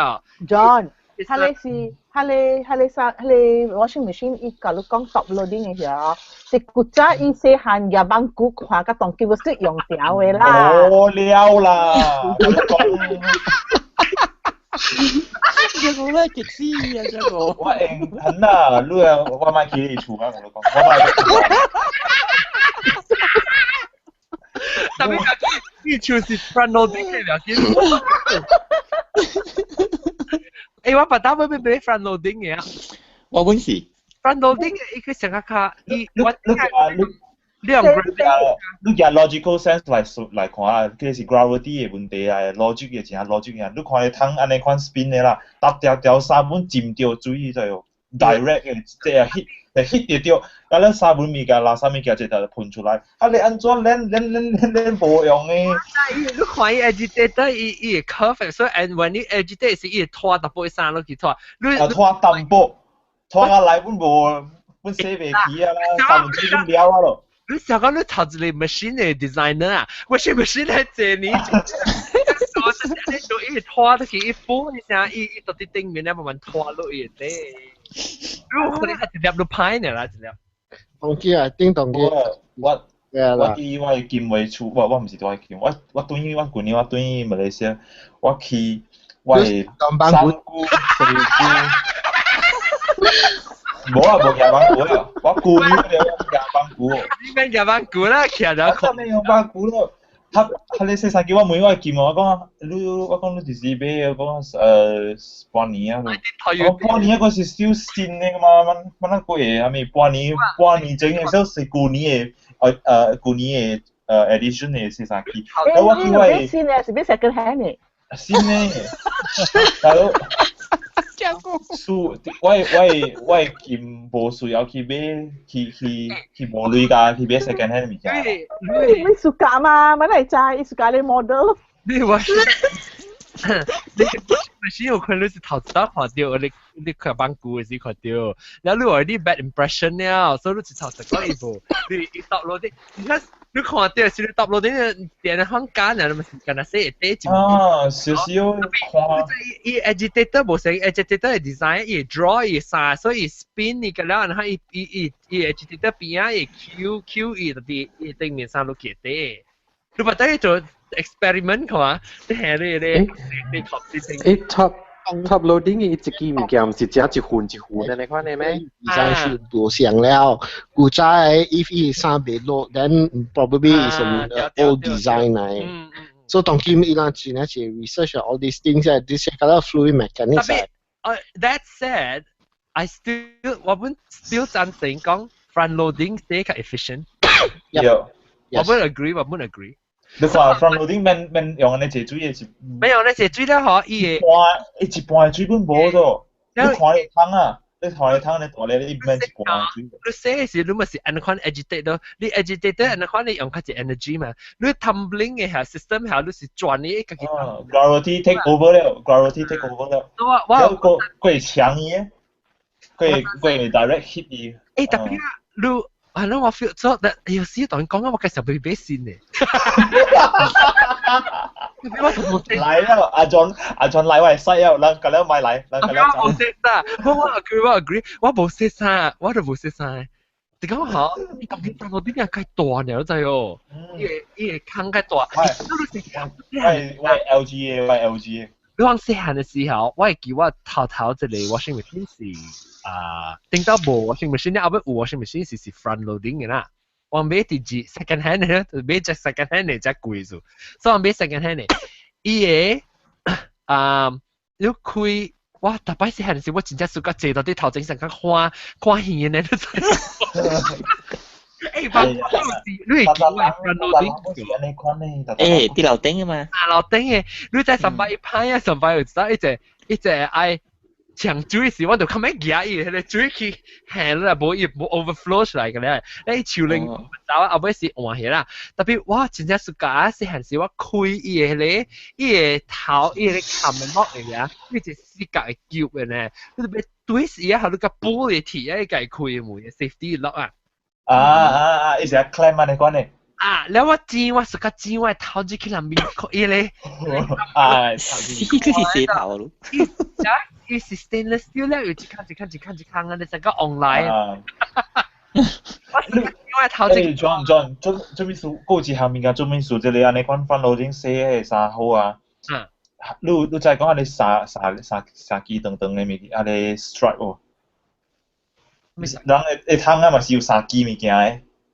John，彼个是彼个衫，彼个 washing machine，伊共你講 top loading 的時候，是古早伊細漢入網古看，佮當今欲用掉的啦。無了啦，我講。這個咧極死啊！這個我用很啊，你啊，我莫去你厝啊，我講，我莫。特別係你厝是 front loading 嘅，表示。欸，我捌打欲買 front loading 嘅啊。我本是 front loading 嘅，伊佢成個卡，伊我你你用你用 logical sense 來看啊，這是 gravity 的問題啊，logic 的真 logic 啊，你看伊桶按呢款 spin 的啦，搭條條衫本浸著水就有 direct 的，這個 hit 著著，啊咱衫本物件、垃圾物件，這就噴出來，啊你按怎咱無用的？你看伊 agitator 伊會 curve，所以 and when 你 agitate 時，伊會拖淡薄衫落去拖。你啊拖淡薄，拖啊來本無本洗袂起啊啦，衫本水本了啊咯。你想講你頭一個 machine 的 designer 啊，我是 machine 來這年，我是你做伊拖落去，伊補一聲，伊到佇頂面咧慢慢拖落去的。如果可能一粒都歹呢啦，一粒。當機啊，叮當機。我佇我的金話厝，我毋是佇我金，我轉去我舊年我轉去馬來西亞，我去我的三姑四姑。無啊，無夾板鼓啊！我舊年就夾板鼓。你免夾板鼓啦，徛著。我免用板鼓咯。他咧洗衫機，我問我金我講你，我講你幾時買？我講半年啊。我半年嗰是收新的嘛，蠻蠻那貴的，啥物半年前的收是舊年的，舊年的edition 的洗衫機。我去我的新的是買 second hand 的。新的，大佬。輸，我金無需要去買，去無鐳㗎，去買 second hand 物件。你 suka 嘛？乜嚟知？你 suka 你 model？你話你咪有可能是頭一道看著，你看板鼓的時看著，然後你有啲 bad impression 了，所以你一頭就講伊無，你一到落啲，你看你看到是你 top loading 電放假呢，咪是干那洗會底。啊，少少看。伊 agitator 無成，agitator 嘅 design 伊 draw 伊衫，所以 spin 你個了，然後伊伊伊伊 agitator 邊仔伊 Q Q 伊就佇伊頂面衫落去底。你把等做 experiment 看，你係你你你top 啲誒 top loading 伊一支物件毋是食一份一份的，你看你咩？ design 是無相了，古早的 if 伊衫袂落，then probably is an old design 來。所以當今伊人真係是 research all these things 啊，這些個 fluid mechanics。特別，that said, I still 我本 still 贊成講 front loading 比較 efficient。我本 agree，我本 agree。你看 front loading 免免用呢隻水的是，免用呢隻水了嗬，伊會半一半的水本無咗。你看你湯啊，你看你湯你大咧，你免一半的水。你洗的時，你咪是按款 agitate 咯，你 agitate 按款你用較濟 energy 嘛，你 tumbling 的下 system 下，你是轉你家己。 Gravity take over 了，gravity take over 了。我我過過強伊，過過 direct hit 伊。誒，特別啊，你。係咯，我 feel 咗，但有時同你講啊，我介紹俾俾先呢。來了，阿 John 阿 John 來我係西啊，咱個了買來，咱個了。我冇識啥，我我 agree 我 agree，我冇識啥，我都冇識啥。你講好，你當你當我啲人較大呢，知哦？伊個伊個坑較大。我我 LG 的，我 LG 的。你講細漢的時候，我會記我頭頭一個 washing machine 是啊，頂到無 washing machine，後尾有 washing machine 是是 front loading 的啦。我買佇字 second hand 的，買隻 second hand 的才貴數，所以我買 second hand 的。伊個啊，你開我逐擺細漢時，我真正暑假坐到佇頭前上較看看戲的呢，你知？誒，把你會記我 front loading？誒，佇樓頂啊嘛。啊，樓頂的，你在上擺一拍啊，上擺有知一隻一隻愛。搶水時，我就較免舉伊，彼個水去下落來，無伊無 overflow 出來個咧。你樹林走後尾是換起啦。特別我真正暑假細漢時，我開伊個彼個，伊個頭，伊個冚的木嚟啊，伊一四角的球的呢，你特別對時啊，你個玻璃鐵啊，伊家開門 safety lock 啊。啊啊啊！伊是啊 clamp 啊，你講呢？啊！了我剪我暑假剪我頭入去內面，伊咧。啊！呢個是石頭咯。伊是 stainless steel 咧，有一坑一坑一坑一坑啊，你成個 online。我因為頭先。John John，做做咩事？過一項物件做咩事？這個按呢款翻路頂洗的衫好啊。嗯。你你知講按呢衫衫衫衫機長長的物件，按呢 stripe 哦。人會會通啊嘛是有三支物件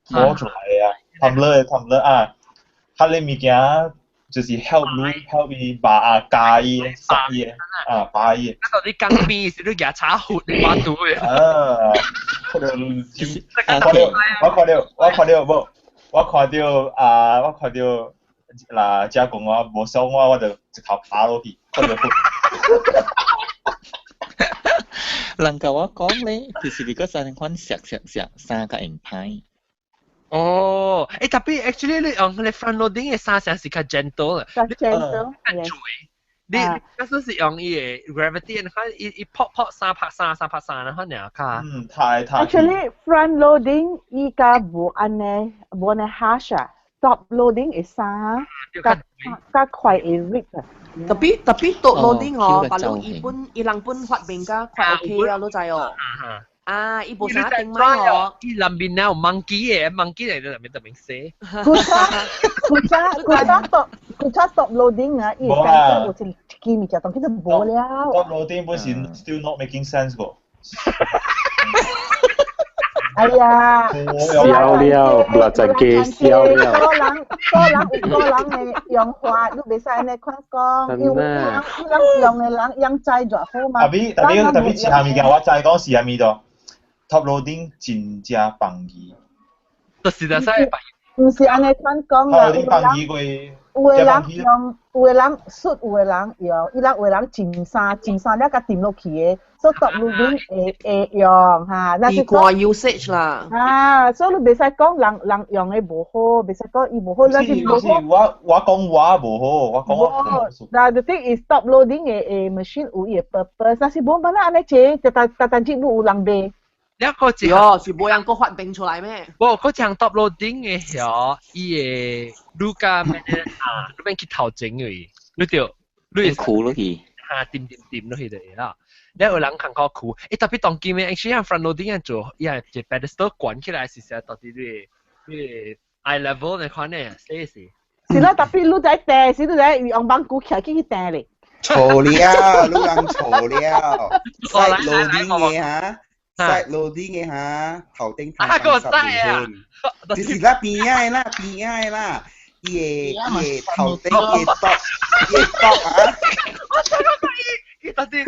的，攞出來的啊，tumbler 的 tumbler 啊，彼个物件就是 help 你 help 伊把啊加伊塞伊啊拔伊。啊，到底鋼邊是你舉叉闊你把度的。啊，可能我看到我看到我看到無，我看到啊，我看到嗱，遮講我無爽我，我就一頭趴落去，看到。人甲我講咧，就是你個三款食食食衫較會歹。哦，誒特別 actually 你用你 front loading 的衫成是較 gentle 啦，較 gentle，較水。你假使是用伊個 gravity，你看伊伊撲撲三拍三三拍三，然後爾較。嗯，太太。 Actually front loading 依家無按呢，無按呢 harsh 啊，top loading 會衫較較快會 rip 啊。特別特別 top loading 哦，白攏伊本伊人本發明甲快 OK 啊，你知哦。啊，伊無啥定買哦。伊南邊有 monkey 的，monkey 嚟到南邊特別細。古早古早古早 top 古早 top loading 啊，伊三個有一支物件，當佢就無了。 top loading 本是 still not making sense 個。哎呀，笑了，不就記笑了。個人個人有個人的用法，你袂使按呢款講，因為人人用的人用知就好嘛。特別特別特別是啥物件，我知講是啥物咯。top loading 真正放易。就是就使毋是按呢款講啦。 top loading 放易過。有的人用，有的人術，有的人用，伊人有的人浸衫，浸衫了共沉落去的，所以 top loading 會會用哈。那是看 usage 啦。啊，所以你袂使講人人用的無好，袂使講伊無好，那是無好。我我講我無好，我講我。嗱，the thing is top loading 的的 machine 有伊的 purpose，但是無辦法按呢坐，逐逐逐逐節目有人賣。你個是哦，是無人個發明出來咩？無，嗰項 top loading 嘅曉，伊會愈加咩啊？你免去頭前嘅，你就你苦落去，嚇，掂掂掂落去就會啦。你有人看較苦，欸特別當今嘅，actually front loading 做，伊係一 pedestal 關起來是實到底你你 eye level 你看呢？死死。是啦，特別你在掟，是你在用板鼓徛起去掟咧。錯了，你人錯了，side loading 嘅嚇。Side loading 嘅嚇，頭頂頭放十分，就是啦邊仔的啦，邊仔的啦，伊個伊個頭頂伊個 top 伊個 top 啊，我想講伊伊到底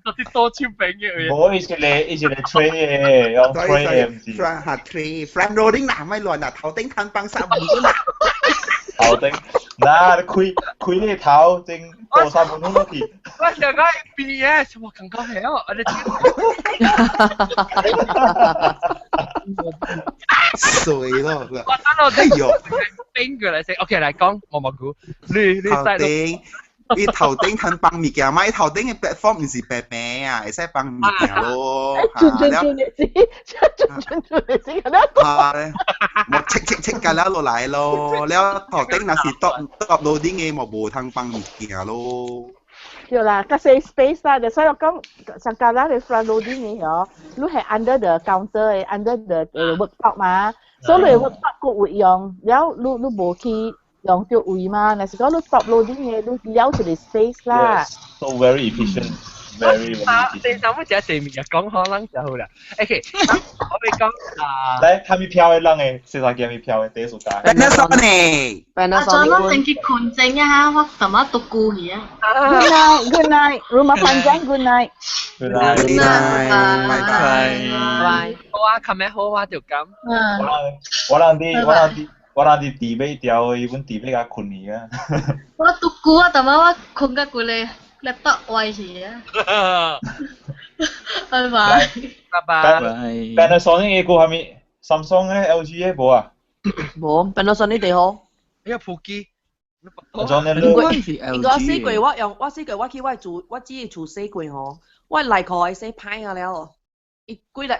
到底多手柄嘅？無，伊是咧伊是咧 tray 嘅，用 tray 嘅唔是。 front 嚇 tray front loading 嗱，咪亂啦，頭頂攤放十分啦。頭頂，嗱，你開開你頭頂多三分鐘落去。我想講邊嘅，我感覺係哦，你水咯，我等我哎呦，冰過來先，OK 來講，我冇估，你你頭頂，伊頭頂攤放物件嘛，伊頭頂嘅 platform 唔是白白啊，會使放物件咯。轉轉轉嘅事，轉轉轉嘅事，嚇咧，我切切切架了落來咯，了頭頂若是 top loading 嘅，嘛無通放物件咯。對啦，較細 space 啦，就所以我講上架啦，你 front loading 嘅哦，你係 under the counter 嘅，under the worktop 嘛，所以你 worktop 個會用，了你你無去用到位嘛，若是講你 top loading 嘅，你了一個 space 啦。 So very efficient, very very efficient。第三乜只地面講可能就好啦。OK，我哋講啊，來，他咪票的人嘅，洗衫機咪票的，第一數價。 Panasonic。阿 John 我先去困前啊，我淡仔獨孤去啊。 Good night, good night, rumah panjang, good night. Good night, good night, 拜拜。拜。好啊，琴日好啊，就咁。我人佇我人佇我人佇地尾條，伊阮地尾甲困去啊。我獨孤啊，淡仔我困甲規個 laptop 壞去啊。拜拜。拜拜。 Panasonic 嘅個係咪？Samsung 咧、LG 嘅無啊？無，Panasonic 地好。哎呀，普基。應該應該洗過我用我洗過我去我厝我只係厝洗過吼，我內褲會洗歹啊了，伊幾日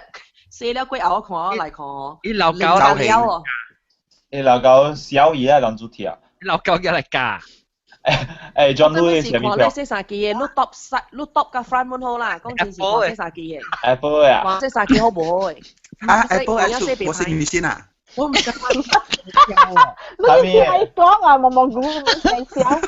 洗了過後我看我內褲吼，伊老狗了哦，伊老狗小姨啊，人主題啊，老狗嘢嚟教。誒，John 我 Louis 是看你洗衫機嘅，你 top side 你 top 甲 front 滿好啦，講真是看洗衫機嘅。 Apple 啊，看洗衫機好無好嘅？啊，Apple 我是女性啊。我唔知。你聽伊講啊，毛毛菇聽笑。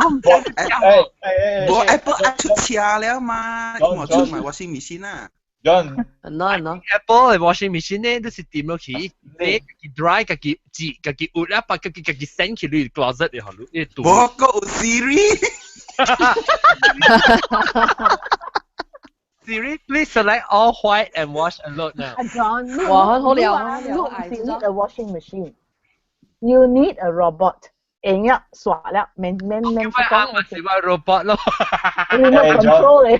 我唔知。誒無 Apple 愛出車了嘛，我出埋 washing machine 啊。 John，喏喏，Apple 嘅 washing machine 咧，都是掂落去，你家己 dry 家己折，家己活啦，把家己家己 send 去你 closet 裡頭，你無個有 Siri。 Siri, please select all white and wash a load now. 阿 John，哇好了你唔是 need a washing machine, you need a robot。會用刷了，免免免講。我是話 robot 咯。 Remote control 嚟。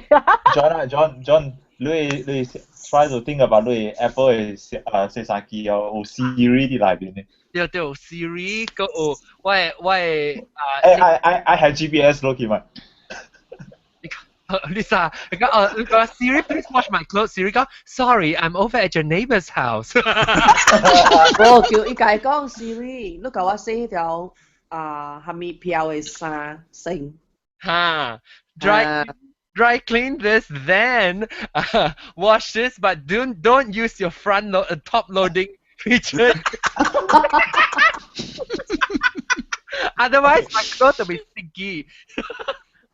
John 啊，John John，你你 try to think about 你 Apple 嘅啊洗衫機哦，有 Siri 佇內面嘅。對對，Siri 個有，我我啊。誒，I have GPS 落去嘛？ Lisa，你講哦，你講 Siri please wash my clothes。Siri 講 Sorry, I'm over at your neighbor's house。我叫伊家講 Siri，你共我洗條啊，蝦米飄的衫先。哈，dry clean this, then wash this, but don't use your front load, top loading feature. Otherwise, my clothes will be sticky.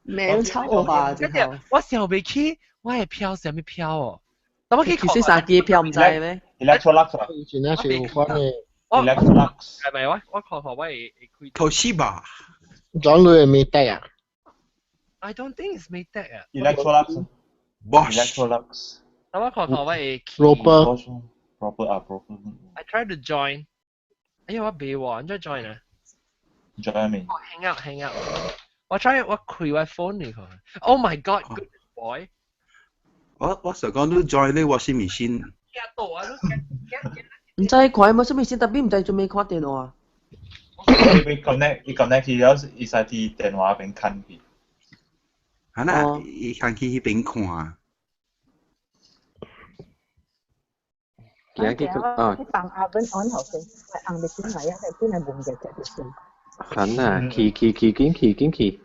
免臭吧？跟住我想袂起，我會飄啥物飄哦？但我去洗衫機飄毋知咩？Electrolux 啊，以前那是有款的。 Electrolux 係咪我我看看我會會開。 Toshiba。轉類的 Maytag 啊？ I don't think it's Maytag 啊。 Electrolux。 Bosch。 Electrolux。等我看看我會。 Roper。 Proper 啊，proper。 I tried to join。哎呀，我未喎，按怎 join 啊？Join 未？Hang out, hang out。我 try 我開我 phone 嚟看。Oh my god, good boy！我想講你 join 你 washing machine。毋知看無啥物先，特別毋知做咩看電話。伊 connect 伊 connect 去了，伊使佇電話邊看去。啊那，伊看去彼邊看。行去啊！去放 oven on 頭先，紅嘅轉來啊，轉來聞嘅就就是。好啦，去去去，緊去緊去。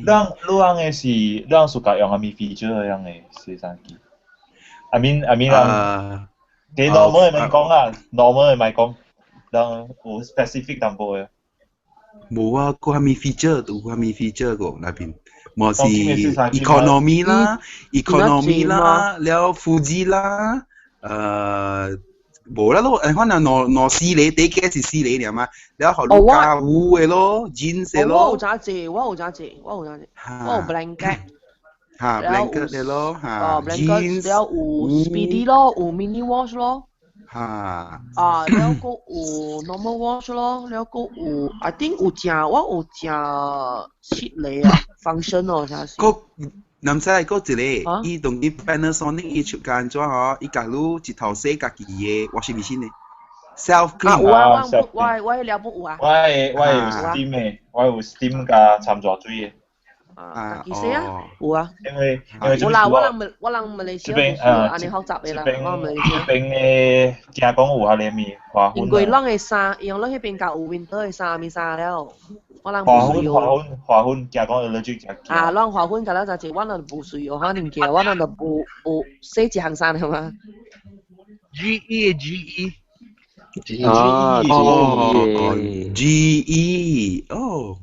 咱你人的是，咱 suka 用啥物 feature 樣的洗衫機？I mean 啊，你 normal 的免講啊，normal 的莫講，人有 specific 淡薄的。無啊，閣啥物 feature 有啥物 feature 個那邊？無是 economy 啦，economy 啦，了 Fuji 啦，無啦咯，可能兩兩四個，第一個是四個爾嘛，了予你加有的咯，jeans 的咯。我有揸字，我有揸字，我有揸字，我有 blanket。嚇，blanket 的咯，嚇，jeans，了有 speedy 咯，有 mini wash 咯。嚇。啊，了閣有 normal wash 咯，了閣有，I think 有正，我有正七個啊，function 哦，啥是。閣，毋知閣一個，伊當今 Panasonic 伊出間怎嗬，伊共你一頭洗家己的 washing machine 的 self clean。有啊，我我我迄了不有啊。我有 steam 的，我有 steam 加摻熱水的。啊，家己洗啊，有啊。因為因為有啦，我人馬來西亞無需要按呢複雜的啦，我馬來西亞。這邊的驚講有遐個物花粉。因為咱的衫，因為咱彼邊較有 winter 的衫物衫了，我人無需要。花粉花粉驚講 allergic 誠啊，咱花粉較了誠濟，我人無需要可能物件，我人就無無洗一項衫了嘛。 GE GE。啊哦，GE 哦。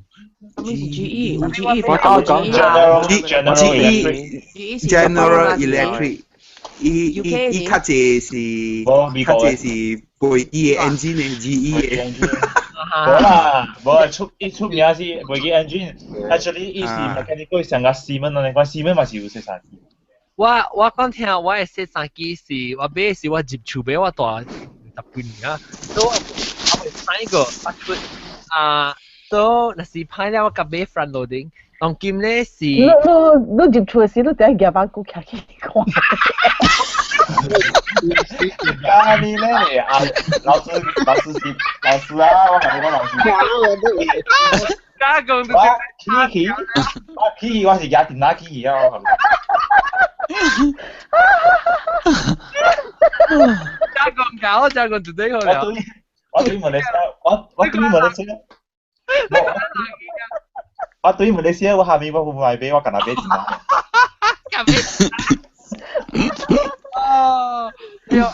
啥物是 GE？有 GE 哦，GE 啊，GE General Electric，伊伊伊較濟是較濟是飛機的 engine 的 GE 的。無啦，無啊出伊出名是飛機 engine，actually 伊是 mechanical 上個 Siemens 安呢款，Siemens 嘛是有洗衫機。我我講聽，我的洗衫機是我買的是我入厝買，我大十幾年啊，所以我我會使個發出啊。所以若是歹了，我共買 front loading。當今咧是，你你你入厝時，你第一夾把股徛起看。啊你咧啊，老師老師是老師啊，我同你講老師。加講我起起，我起起我是夾電腦起起啊，我。加講搞，加講絕對好了。我對馬來西亞，我我對馬來西亞。我對馬來西亞，我下面我唔買買，我干那買電腦。哦，對，欸，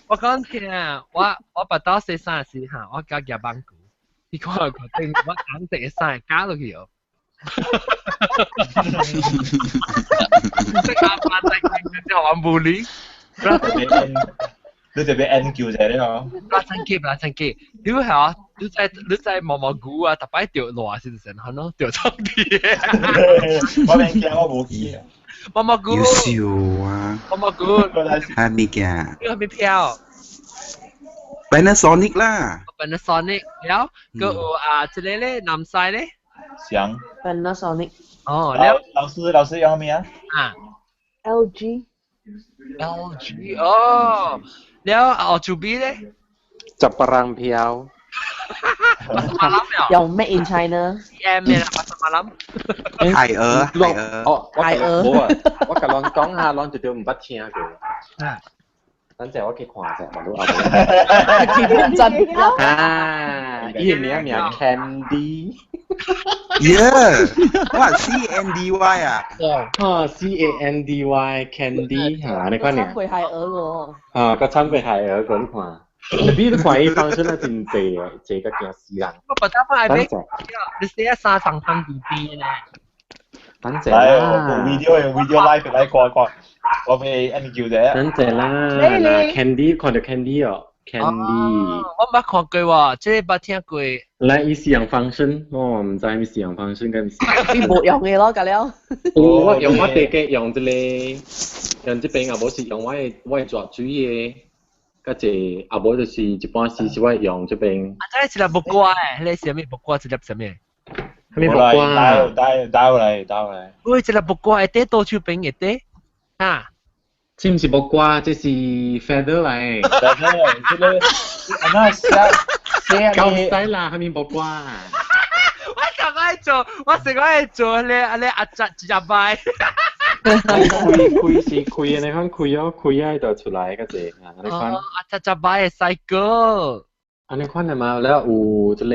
我講聽，我我捌到洗衫時哈，我共夾板鼓，你看個頂，我紅色的衫加落去哦。這個阿爸在叫我無理。你特別 N 叫者咧嗬？拉親機，拉親機，你係你在你在毛毛菇啊，特擺掉落是成，係咯，掉倉啲。我免驚，我無去。毛毛菇。有笑啊！毛毛菇。係物件？你係咪票？Panasonic 啦。 Panasonic 了，閣有啊，這個咧，南西咧。想。 Panasonic。哦，了。老師，老師用咩啊？啊。 LG。 LG 哦，了哦，厝邊咧？十八人票。又 Made in China。 M 咩啦？八十馬林。海鵝，海鵝。哦，海鵝。冇啊，我共人講下，人絕對毋捌聽過。等陣我去看下，網絡後。真啊！伊個名名 Candy。 Yeah，哇，C N D Y 啊。啊，C A N D Y Candy 嚇，你看呢？參過海鵝喎。啊，個參過海鵝，你看。特別你看伊放出來真濟啊，濟個驚死人。我不得不愛買，你寫三層湯底邊呢？等陣啦。 video video live 來看看，我俾按叫者。等陣啦，嗱，Candy 看著 Candy 哦，Candy。我捌看過喎，這個捌聽過。來，伊是用 function，我毋知伊是用 function 敢是。你無用的咯，甲了。有，我用我地個用這個，用這邊啊，無是用我的我的熱水的。甲一啊無就是一般時是我用這邊。啊，這個是粒木瓜誒，彼個是啥物木瓜？一粒啥物？啥物木瓜？帶帶來帶來。喂，一粒木瓜會佇倒手邊會佇啊？這毋是木瓜，這是 feather 來。 feather，這個啊那寫寫夠使啦，啥物木瓜？我上愛做，我上愛做咧，阿咧阿侄一入擺。開開是開，你看開哦，開啊就出來個字啊，你看。啊，只只擺嘅 cycle。啊，你看係嘛？了有這個，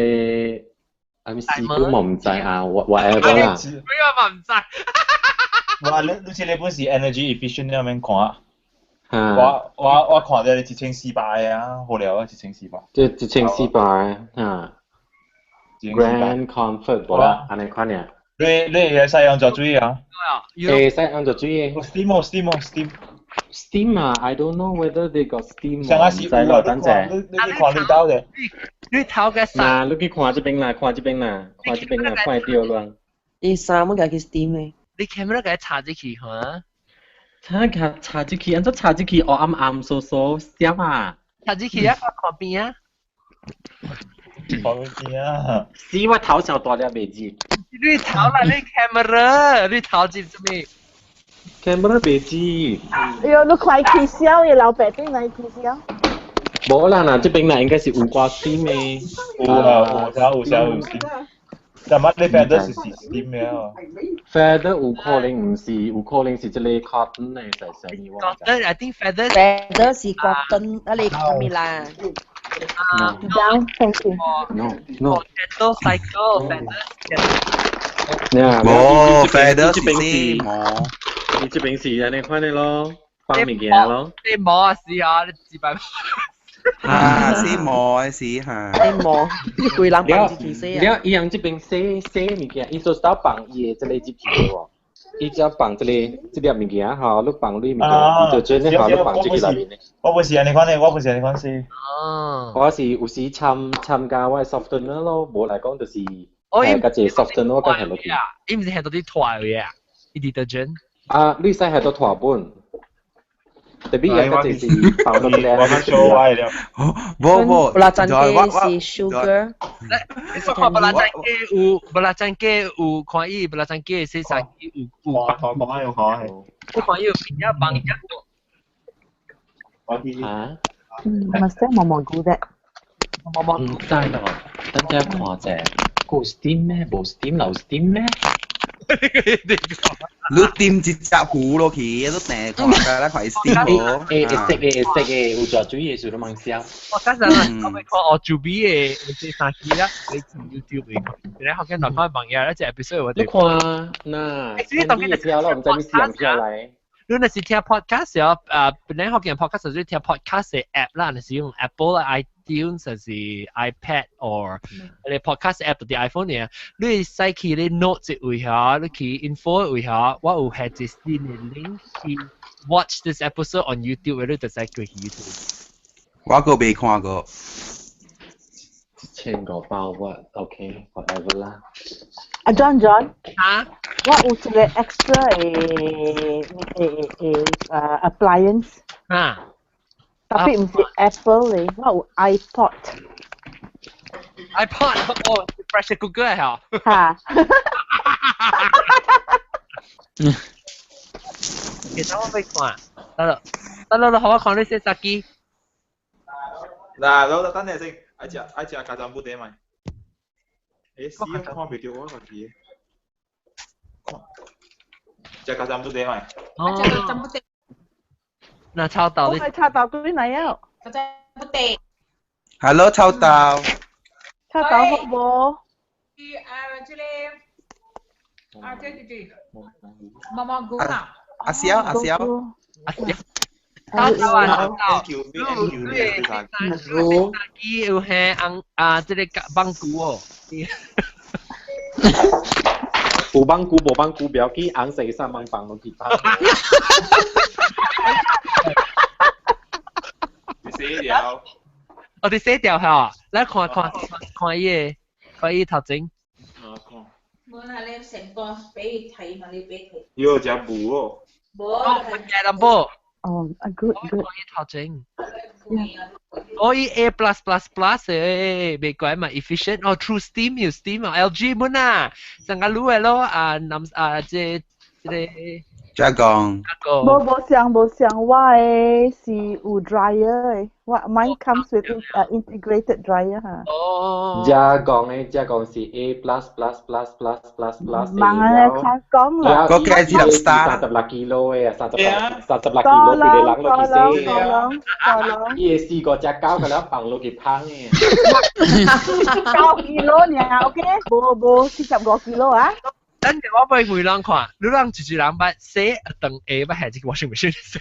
啊，咪事故我唔知啊，whatever 啦。咩我唔知。哇！你這個本是 energy efficient 那邊看。我看到1400啊，好了啊，一千四百。這1400啊。Grand Comfort 無啦，按呢款爾。你會使用做水啊？會使用做水的。 Steam 哦，steam 哦，steam。 Steam 啊，I don't know whether they got steam。上下是有啊，等陣。你看你兜的。你頭嘅衫。嗱，你去看這邊啦，看這邊啦，看這邊啦，看會到亂。伊衫乜嘅去 steam 的？你 camera 給插進去哈？插個插進去，按怎插進去？黑暗暗嗖嗖，閃啊！插進去啊，看邊啊？看邊啊？死我頭上大粒袂知。你頭啦，你 camera，你頭接做咩？camera 袂知。哎喲，你快起笑嘅老爸頂來起笑。無啦，嗱，這邊啦應該是有掛 steam 的。有啊，有有有有 steam。但乜你 feather 是 steam 嘅啊？feather 有可能唔是，有可能是這個 cotton 的細細嘅。 Cotton，I think feather。 feather 是 cotton，啊你係咪啦？啊，down thank you。 No no。 Potato cycle feather。無 feather 是毛，你這邊是按呢款的咯，放物件咯。你毛啊是啊，你幾百。啊，是毛的是哈。你毛，你規人放進去洗啊。了，伊人這邊洗洗物件，伊就倒放伊的這個入去喎。伊只放這個這粒物件吼，你放你物件，伊就將你吼，你放這個內面的。我不是按呢款的，我不是按呢款洗。哦。我是有時參加我的 softener 咯，無來講就是，誒，個隻 softener 我講下落去。伊毋是係到啲拖嘅啊，伊 detergent。啊，你使係到拖本。特別有個就是放到咧，我做歪了。無無，布拉珍雞是 sugar。你看布拉珍雞有布拉珍雞有看伊布拉珍雞洗衫機有有。看看有看。我看伊有邊一幫一個。我去。啊？嗯，咪識毛毛菇啫。毛毛唔知咯，等陣看者，有 steam 咩？無 steam 留 steam 咩？你掂一隻糊落去，你訂看下啦，看 steam 無？會會識嘅，會識嘅，有做水嘅時候都蠻痟。我嗰陣我咪看我做 B 嘅洗衫機啦，你 YouTube 嚟看，然後見兩塊網頁，一隻 episode 我哋。你看嗱，你嘅票啦，唔知你試票來。你若是聽 podcast 哦，本來福建 podcast 就是聽 podcast 的 app 啦，若是用 Apple iTunes 還是 iPad or 你 podcast app 佇 iPhone 呢，你會使去你 notes 位下，你去 info 位下，我有下一新的 link 去 watch this episode on YouTube，你就使過去 YouTube。我閣未看過。1500瓦，OK，whatever 啦。阿 John John，啊，我有一個 extra 的 appliance，啊，特別毋是 Apple 的，我有 iPod。 iPod 哦，pressure cooker 嚇。嚇。其實我未看，得啦，得啦，好我看你洗衫機。嗱，老等陣先，愛食加珍布袋咪？死我看袂到我家己。食加珍布袋咪？哦。食加珍布袋。那臭豆我係臭豆幾嚟啊？加珍布袋。 Hello，臭豆。臭豆好無？啊，這個啊，這這這，毛毛菇啊。阿蕭，阿蕭。阿蕭。臭豆啊，臭豆。對，機有係紅啊，這個棒菇哦。有棒菇無棒菇，不要緊，紅色衫網放落去放。你洗掉。我哋洗掉嚇，來看看看伊個，看伊頭前。啊，看。無啦，你成個俾伊睇嘛，你俾佢。有食無哦。無。哦，食淡薄。哦，啊 good good。看伊頭前。哦，伊 A plus plus plus 誒，袂怪嘛，efficient 哦，True Steam 有 Steam 啊，LG 本啊，上個滷的咯，啊，南啊，這這個再講，無無像無像，我的是有 dryer 的，我 mine comes with integrated dryer 哈。哦。遮講的遮講是 A plus plus plus plus plus plus。慢啊，看講啦。嗰個是36 kilo 的，36 kilo 規個人落去洗。伊會四個隻狗，個了放落去芳的。9 kilo 爾，OK，無無45 kilo 啊。等陣我俾每人看，你人一一人捌洗當下捌係這個 washing machine 洗。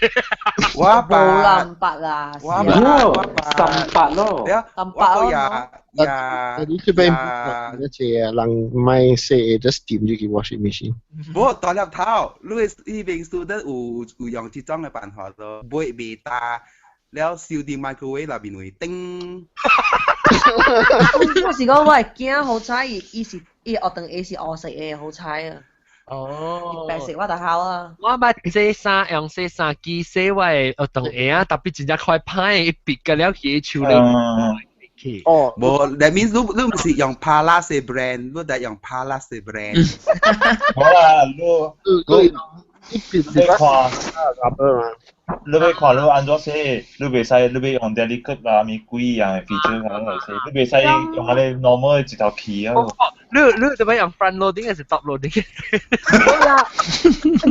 我捌。無人捌啦。我捌，我捌。三百咯。三百咯。呀呀。你這邊一隻人買洗，just 點入去 washing machine。無大粒頭，你呢邊 student 有用這種的辦法咯，買袂焦，了燒佇 microwave 內面會叮。我是講我的囝好彩，伊伊是伊學堂下是烏色的，好彩啊！哦，白色我就好啊。我捌洗衫用洗衫機洗我的學堂下啊，特別真正快歹，伊別個了去手咧。哦，無，that means 你你毋是用 Palas 的 brand，你得用 Palas 的 brand。好啦，你你你看，你欲看你按怎洗，你袂使你欲用 delicate 啦，物鬼樣的 feature 咁來洗，你袂使用嗰個 normal 的一頭氣啊。你做咩用 front loading 還是 top loading？好啦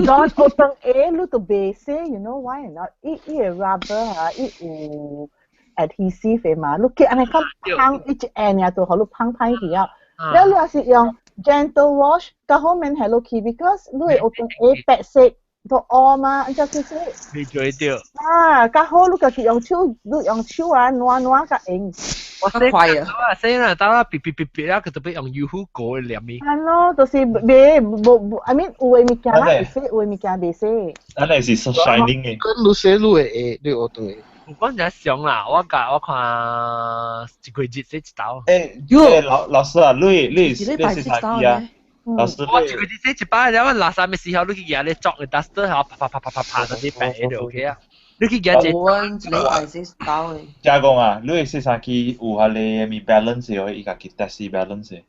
，John 學堂下你都袂洗，you know why not？伊伊個 rubber 嚇，伊有 adhesive 的嘛，你去按呢較芳一按爾就予你芳歹去啊。了你若是用 gentle wash，較好免下落去，because 你的學堂下白色都烏嘛，按怎去洗？未做到。啊，較好你家己用手，你用手啊，軟軟較用。我洗快啊！洗啦，到啦，別別別別啦，佢特別用 UHU 過嚟黏係咯，就是袂無無，I mean 有的物件咱會洗，有的物件袂洗。咱係是 shining 的。咁你洗你會會你學堂下？有講真上啦，我甲我看一個月洗一道。老師啊，你你洗衫機啊？老師，我一個月洗一擺，然後垃圾嘅時候，你去舉咧裝個 duster，然後啪啪啪啪啪啪，嗰啲白就 OK 啊。你去舉一我一禮拜洗一道的。加講啊，你的洗衫機有彼个物 balance 哦，伊家己 test balance。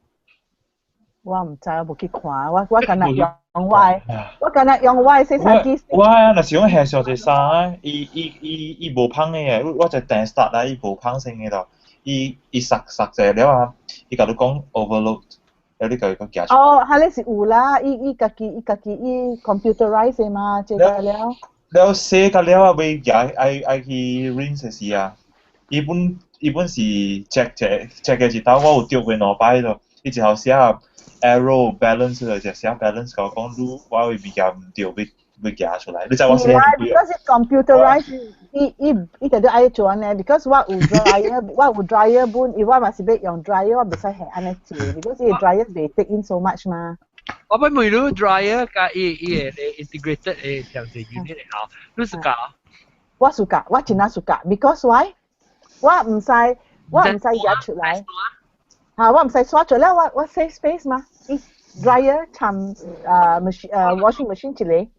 我毋知，我無去看，我干焦用我的，我干焦用我的洗衫機。我啊，若是講下上一衫，伊伊伊伊無芳的，我就定 start 啦，伊無芳性的咯，伊伊塞塞者了啊，伊共你講 overload，了你共伊講寄出。哦，彼个是有啦，伊伊家己伊家己伊 computerize 的嘛，這個了。了洗甲了啊，欲寄愛愛去 rinse 時啊，伊本伊本是 check 者 check 嘅一道，我有著過兩擺咯，伊一頭寫 error balance 就寫 balance，共我講你我的物件毋對，欲欲寄出來，你知我寫啦，because computerize，伊伊伊就愛做按呢，because 我有 dryer，我有 dryer 本，伊我嘛是欲用 dryer，我袂使下按呢做，because 伊 dryer 袂 take in so much 嘛。我欲問你 dryer 佮伊伊个 integrated 的兩隻 unit 好，你 suka？我 suka，我真正 suka，because why？我毋使舉出來，嚇我毋使刷出來，我我 save space 嘛，伊 dryer 參machine washing machine 一個。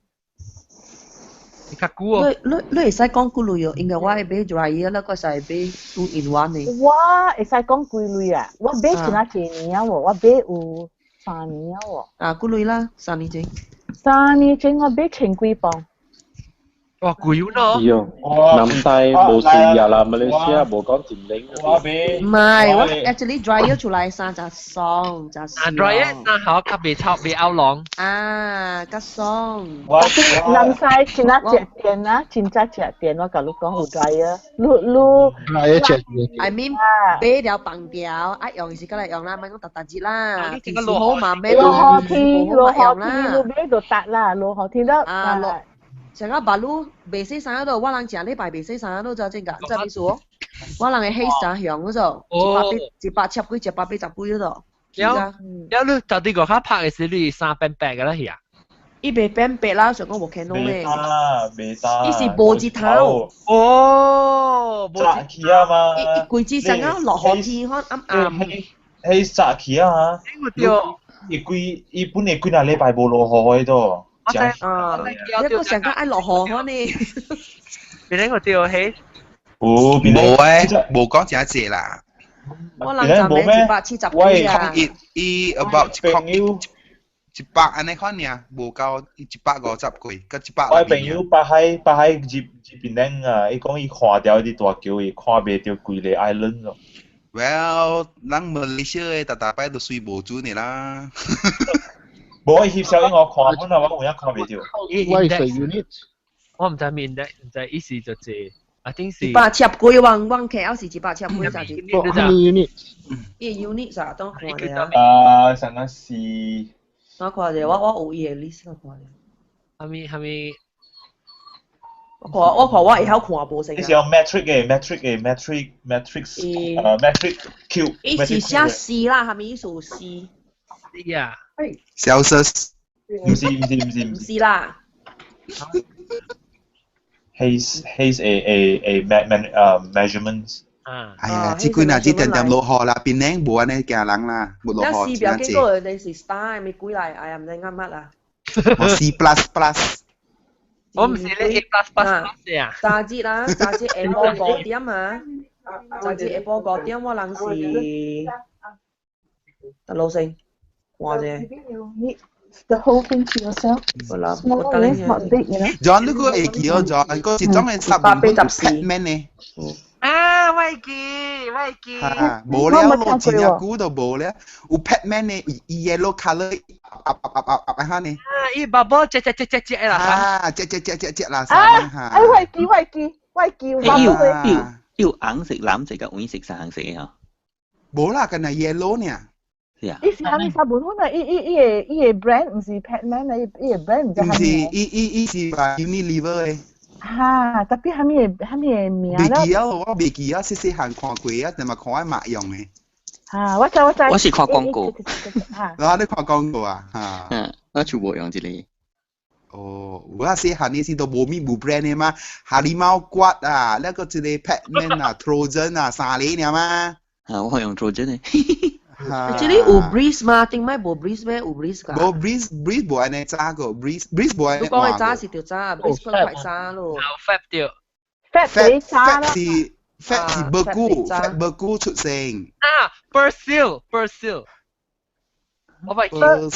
你較久哦。你你你會使講幾鐳哦？因為我愛買 dryer 啦，我使買 two in one 的。我會使講幾鐳啊？我買真啊濟年啊喎，我買有3年啊喎。啊，幾鐳啦？3年前。 3年前我買千幾磅。哇，貴喏！是哦，南西無事啊啦，馬來西亞無講真靈。我買。唔係，我 actually dryer 出來衫就爽，就啊，dryer 衫好較袂臭，袂拗籠。啊，較爽。南西真啊食電啊，真正食電，我共你講有 dryer，你你。 dryer 食電。 I mean，買了放掉，愛用時過來用啦，莫講逐逐日啦。天氣好嘛，買落雨天，落雨天，你買就得啦，落雨天得。啊，落。上個馬路袂洗衫嗰度，我人上禮拜袂洗衫嗰度就真㗎，這意思哦。我人的彼衫向嗰度，170幾、180幾嗰度。了了，你到底外口拍的時，你衫變白㗎啦是啊？伊袂變白啦，想講無看到咧。袂焦，袂焦。伊是無日頭。哦，早起啊嘛。伊伊規支上啊落雨天，可暗暗。彼早起啊。對。伊幾伊本來幾若禮拜無落雨的都。啊，一個上個愛落雨可呢。邊個對彼？有，無誒，無講誠濟啦。我人就買170幾啊。伊伊 about 一空一100按呢款爾，無夠150幾，佮100 我朋友北海北海入入邊頂啊，伊講伊看著佇大橋，伊看袂著規个 island 咯。 Well，咱馬來西亞的逐逐擺都水無準的啦。無，伊翕相我看，本來我有影看袂著。 What is the unit？我毋知面的，毋知意思就是，I think 是 170幾，阮 KL 是170幾啥子？ How many unit？伊 unit 啥？等看者啊。啊，上個是。等看者，我有伊的 list 看者。蝦米蝦米？我看我會曉看無成。你是用 metric 的 metric 的 metric metric metric cube。伊是寫 C 啦，蝦米意思 C？ C 啊。 Celsius。毋是毋是毋是毋是啦。 Haze a man measurements。啊。哎呀，這幾若這點點落雨啦，檳城無按呢驚人啦，無落雨真濟。結果你是 star 咪幾來？哎呀，毋知按乜啦。我 C plus plus。我毋是咧 A plus plus plus 啊。早節啦，早節下晡5點啊，早節下晡五點，我人是得老先，看者。 The whole thing to yourself. Small is not big, you know. John 你個會記哦，John 個一種的十本 Batman 呢？啊，我會記，我會記。哈，無了咯，真正久都無了。有 Batman 呢，伊 yellow color，壓壓壓壓壓下呢。啊，伊 bubble 隻隻隻隻隻啦。啊，隻隻隻隻隻啦，啊，哎，我會記，我會記，我會記。有有有紅色、藍色佮黃色三項色的吼。無啦，干焦 yellow 爾。是啊。伊是蝦米沙本啊？伊伊伊個 brand 毋是 Batman 啊，伊伊个 brand 毋知毋是，伊伊伊是 Unilever 的。哈，特別蝦米个蝦米个名啦？袂記啊，我袂記啊，細細漢看過啊，但嘛看我媽用的。哈，我知我知。我是看廣告。哈。然後你看廣告啊？哈。嗯，我全部用這個。哦，我細漢的時都無物無 brand 的嘛，哈利貓骨啊，那個一個 Batman 啊，Trojan 啊，三個爾嘛。啊，我用 Trojan 的。這裡有 Breeze 嗎？頂擺無 Breeze 咩？有 Breeze 㗎？無 Breeze，Breeze 無按呢早個，Breeze，Breeze 無按呢你講的早是著早，Breeze 可能較早咯。 Fab 著。 Fab ，Fab 是 Fab 是無久，Fab 無久出生。啊，Persil，Persil。我咪 Persil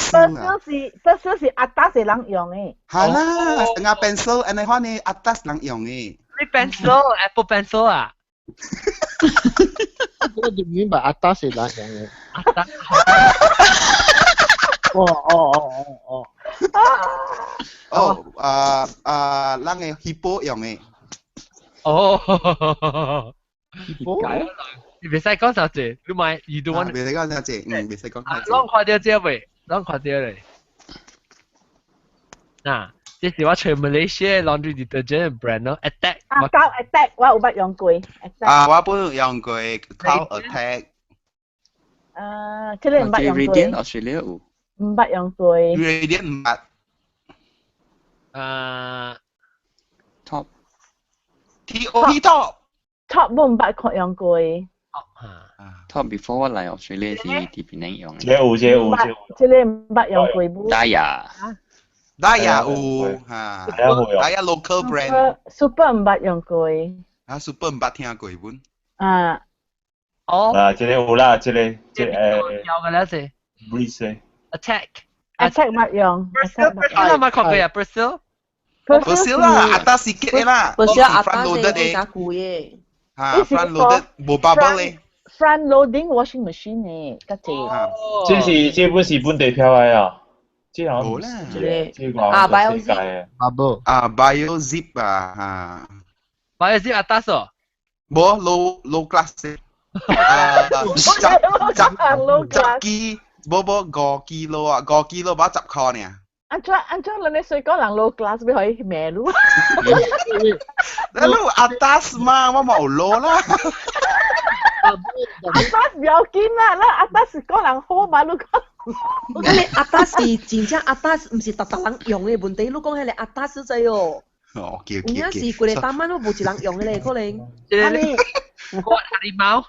是 Persil 是 atas 的人用的。係啦，成個 pencil，按呢款呢 atas 人用的。你 pencil，Apple pencil 啊？我就明白 atas 是人用的。 Atas。哦哦哦哦哦。哦，啊啊，咱的 Hippo 用的。哦。 Hippo？你袂使講啥子，你買，you don't want。袂使講啥子，嗯，袂使講啥子。攏看著這未？攏看著咧。嗱，這是我揣 Malaysia laundry detergent brand 咯，Attack。啊，夠 Attack，我有捌用過。啊，我本用過靠 Attack。啊，這個毋捌用過。 Radiant Australia 有。毋捌用過。 Radiant 毋捌。啊，Top。 T O P Top。 Top 我毋捌看用過。 Top before 我來 Australia 是佇檳城用的。這有這有這有。這個毋捌用過無。 Daia。 Daia 有哈。Daia local brand。 Super 毋捌用過。啊，Super 毋捌聽過本。啊。哦。啊，這個有啦，這個這個。有嘅啦，是。 Breeze。 Attack。 Attack 捌用。 Persil 捌看過啊，Persil。 Persil 啦，atas 是結的啦。 Persil atas 是較貴的。哈，front loaded 無 bubble 咧。 Front loading washing machine 呢，較濟。這是這本是本地票來啊。這好像無啦。這個啊，Biozip。 Bubble。啊，Biozip 啊，哈。 Biozip atas 哦。無 low low class。啊，十十十幾，無無5 kilo 啊，5 kilo 把10箍爾。按怎按怎，咱咧水講人 low class 欲予伊罵你？你有 atas 嘛，我嘛有 low 啦。 Atas 不要緊啦，咱 atas 是講人好嘛，你講。彼个 atas 是真正 atas，毋是逐逐人用的問題。你講彼个 atas 濟哦。哦，OK 有影是規个單班都無一人用的咧，可能。啥物？骨哈利貓。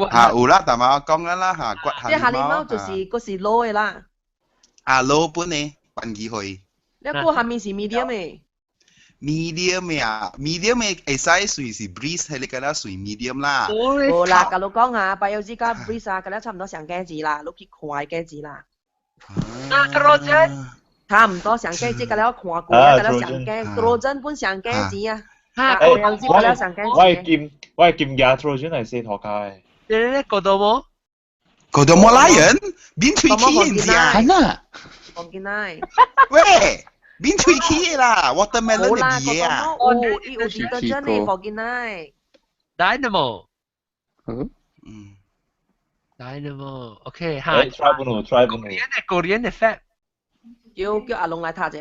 啊，有啦，但嘛我講啦嚇，骨哈利貓。這哈利貓就是閣是 low 的啦。啊，low 本的，便宜去。你個下面是 medium 的。 medium 啊，medium 的會使算是 Breeze 彼个敢若算 medium 啦。無啦，共你講啊，Biozip佮 Breeze 啊，敢若差毋多相價錢啦，你去看價錢啦。啊，Trojan，差唔多上機，這個了看過啊，個了上機，Trojan 本上機錢啊，嚇，我這個了上機。我係金牙 Trojan 嚟洗塗跤嘅。你你覺得冇？覺得冇 lion，變喙齒唔知啊？係啦。講見奶。喂，變喙齒啦，watermelon 嘅味啊！哦，伊有 detergent 嘅講見奶。 Dynamo。嗯。嗯。 Dynamo，OK，哈。 try 不到，try 不到。 Korean 嘅 fat。叫叫阿龍來讀者。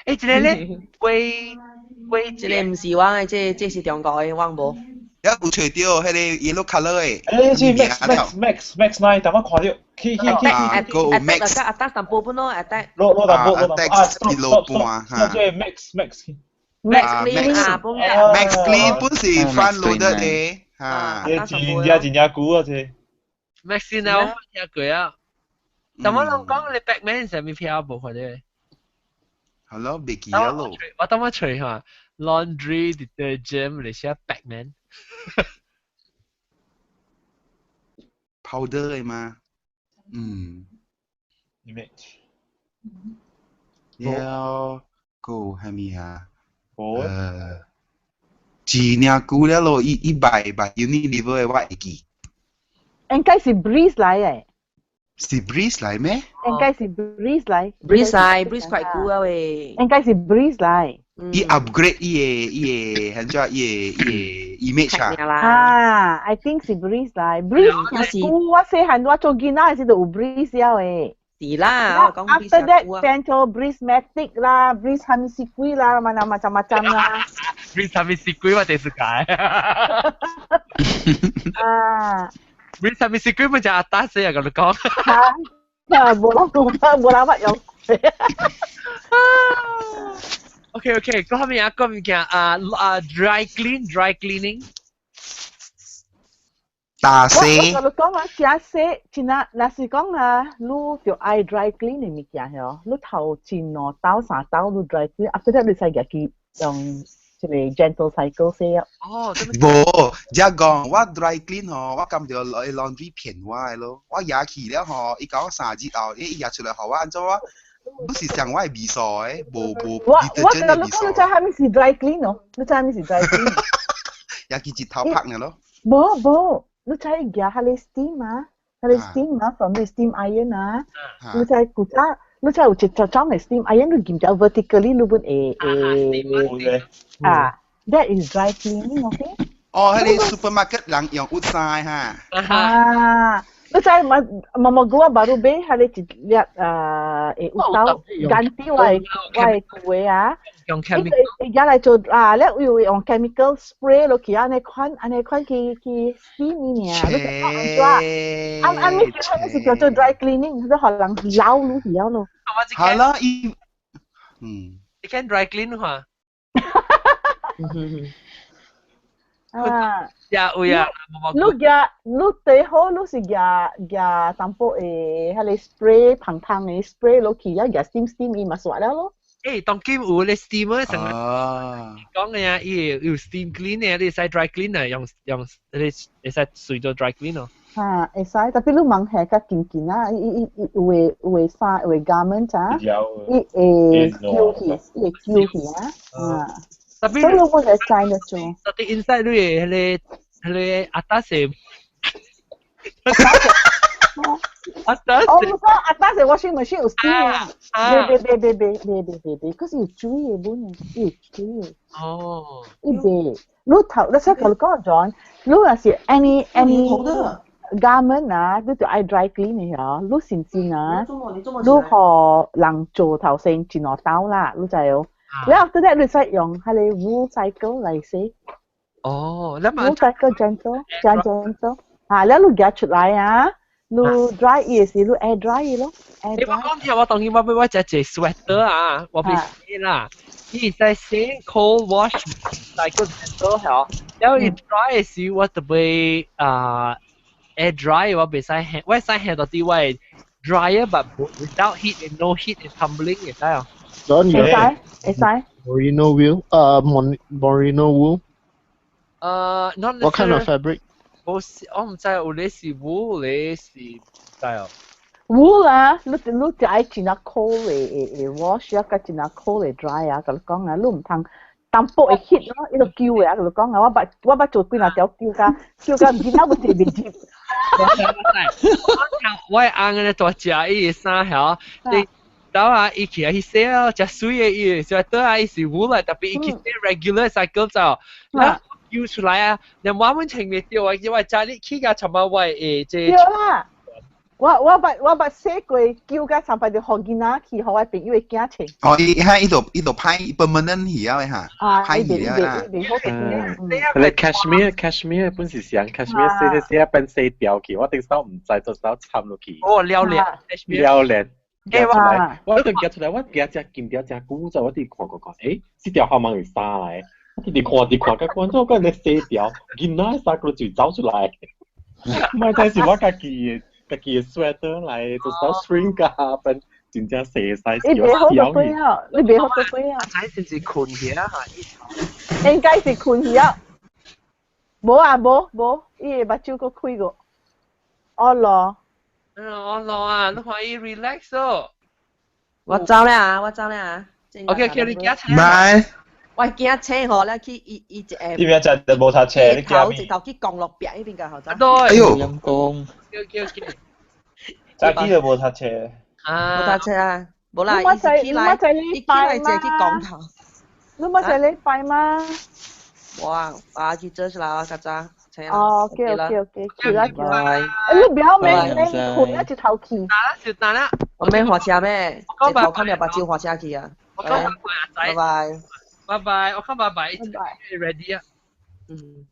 誒，這個咧，龜龜，這個毋是我嘅，這這是中國嘅，我無。有有揣到彼個 yellow color 嘅。誒，是 Max Max Max Max 9，等我看到，去去去。個 Max。阿達淡薄本咯，阿達。落落淡薄，落淡薄。啊，stop stop stop，這 Max Max。 Max Clean 啊，本 Max Clean 本是 front loaded 嘅，嚇。這真正真正久啊，這。 Max Clean 我聽過啊。但我攏講你 Batman 上面票無看到。係咯，袂記得咯。我當我揣下 laundry detergent 嚟寫 Batman。 powder 嘅嘛，嗯。 Image。了，個係咪啊？冇。真正久了咯，伊伊賣賣 Unilever 嘅我會記。應該是 Breeze 來嘅。是 Breeze 來咩？應該是 Breeze 來。 Breeze 來，Breeze 快久啊喂。應該是 Breeze 來。伊 upgrade 伊個伊個，很怎伊個伊個 image 啊？啊，I think 是 Breeze 來，Breeze 久我細漢我做囡仔時就有 Breeze 了嘅。是啦，我講 After that 變做 Breeze Matic 啦，Breeze 哈密西龜啦，macam-macam 啦。 Breeze 哈密西龜我第時解。啊。 Breeze 哈密西龜咪就阿達死啊！咁你講。嚇！無啦無無啦乜用。 OK，嗰後面有一個物件啊啊 dry clean dry cleaning。大洗。我我講啊，食洗真啊，若是講啊，你就愛 dry clean 的物件嗬，你頭前兩兜三兜你 dry clean，after that 你使入去用一個 gentle cycle 洗啊。哦，無，只講我 dry clean 吼，我感覺 laundry 騙我的咯，我舉去了吼，伊講我3日後，伊伊舉出來予我按怎我？不是上我的味素的，無無我我你講你知蝦米是 dry clean 哦？你知蝦米是 dry clean？舉去一頭拍呢咯。無無，你知舉彼個 steam 啊？彼個 steam 啊，from the steam iron 啊，你知古早，你知有一種的 steam iron，你撳掉 vertically，你本會會啊，that is dry cleaning，okay？哦，彼個 supermarket 人用鬱衫哈。啊。你知嘛？毛毛哥baru 買彼個一粒啊，會有兜 ganti 我的我的舊的啊，用 chemical，伊而來做啊，了有用 chemical spray 落去，按呢款按呢款去去 steam 爾，你講按怎？按按咩叫咩是叫做 dry cleaning？都予人撈落去了咯。好啦，伊嗯，你can dry clean 嘛？啊，呀有呀，你舉你最好你是舉舉淡薄的彼個 spray 香香的 spray 落去，啊舉 steam steam 伊嘛煞了咯。誒，當今有咧 steamer 成日講嘅啊，伊有 steam clean 嘅，你使 dry clean 啊，用用你會使隨做 dry clean 咯。嚇，會使，特別你問下較緊緊啊，伊伊伊有的有的衫有的 garment 啊，伊會揪去，伊會揪去啊，啊。特別所以我會使得做。特別 inside 你的彼個彼個阿達是，阿達哦，我講阿達是 washing machine 有 steam 啊，別別別別別別別別，可是有水的本，有水的。哦。伊袂，你頭你先同你講 John，你若是 any garment 啊，你就愛 dry clean 的嗬，你先先啊，你予人做頭先一兩兜啦，你知哦。然後 after that 你使用彼個 wool cycle 來洗。哦，你 wool cycle gentle，真 gentle。嚇，了你夾出來啊，你 dry 伊時，你 air dry 咯。你我講聽，我當然我欲我食一 sweater 啊，我欲洗啦。伊使洗 cold wash cycle gentle 嗬，然後伊 dry 時我特別啊 air dry 我袂使 hand，我使 hand 到啲我 dryer but without heat and no heat and tumbling 會使哦。會使會使。 Merino wool, merino wool. Not What kind of fabric? 我是我毋知有咧是 wool 咧是毋知哦。有啦，你就愛真正苦的會 wash 啊，佮真正苦的 dry 啊，共你講啊，你毋通淡薄會 hit 咯，伊就揪的啊，共你講啊，我捌做幾若條揪甲揪甲囡仔有一面入。我翁咧大隻伊的衫曉，你到啊，伊起來去洗哦，食水的伊，所以倒啊伊是無啦，特別伊去洗 regular cycle 就，然後揪出來啊，連我們穿袂著啊，因為家裡去甲尋日我會這。對啦。我捌洗過，揪甲三擺就予囡仔去，予我朋友的囝穿。哦，伊哈伊就伊就歹 permanent 去了的哈，歹去了啦。佢哋 cashmere 本是想 cashmere 洗洗洗變洗掉去，我頂手毋知就手摻落去。哦，了了，了了。夾出來，我一夾出來，我夾只金條只久就我佇看看看，誒，這條好茫是衫來，我直直看直看，甲觀眾講咧洗掉，囡仔衫佢就走出來，唔係，這是我家己的。家己的 sweater 來，就手 shrink 啊，變真正細細你袂好就對啊，你袂好就對啊。仔是是困去啊？應該是困去啊。無啊，無無，伊的目睭閣開過。哦咯。哦咯啊，你看伊 relax 哦。我走啦啊，我走啦啊。 OK OK，你驚車？唔係。我驚車吼，你去伊伊一個。呢邊就無塞車，你驚咩？直頭去降落壁呢邊個後生。哎呦！陰公。 OK OK。早起就無塞車。啊。無塞車啊，無啦，伊是起來，伊起來坐去降頭。你冇上禮拜嗎？無啊，啊去做啦，我較早。哦，OK OK OK，去啦去啦。你不要免免困啊，一頭去。得啦，就得啦。我免駛車咩？一頭看了目睭駛車去啊。我講拜拜阿仔。拜拜。拜拜，我講拜拜，ready 啊。嗯。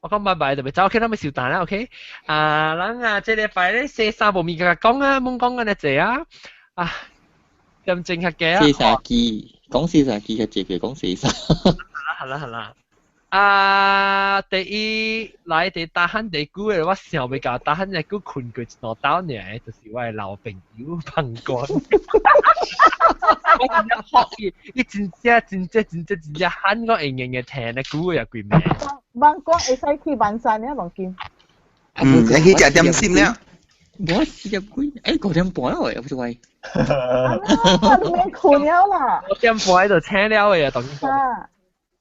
我講拜拜就咪走，OK，咱咪收檔啦，OK。啊，咱啊，這禮拜咧洗衫無物件講啊，懵講緊一濟啊，啊，咁正確嘅啊。洗衫機，講洗衫機較濟過講洗衫。好啦好啦。啊，第一來第打鼾第久的，我想欲到打鼾這久睏過一兩晝爾，就是我的老朋友彭光。我真正服伊，伊真正真正真正真正喊我會硬硬聽的久的規暝。萬光會使去萬山了，無緊。嗯，你去食點心了？我4點幾，5點半了，不是喂。啊，你免睏了啦。5點半就醒了的啊，當。啊，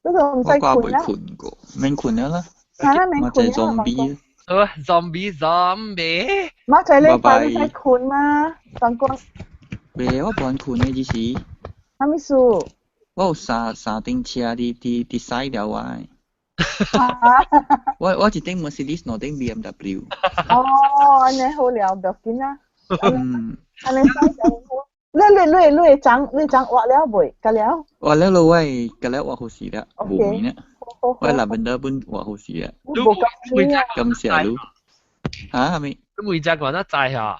你就毋使睏啦。我未睏過，免睏了啦。啊，免我做睏了。 zombie。好，zombie zombie。馬仔禮拜你使睏嗎？萬光。袂，我無愛睏的，只是。啥物事？我有三頂車佇駛了我的。我一頂 Mercedes，兩頂 BMW。哦，按呢好了，無要緊啦。嗯。按呢使就好。你你你你會長畫了未？甲了？畫了咯，我甲了畫好勢了，無面啦。我 lavender 本畫好勢了。你無講啊？感謝你。嚇？啥物？你每隻講得知嚇？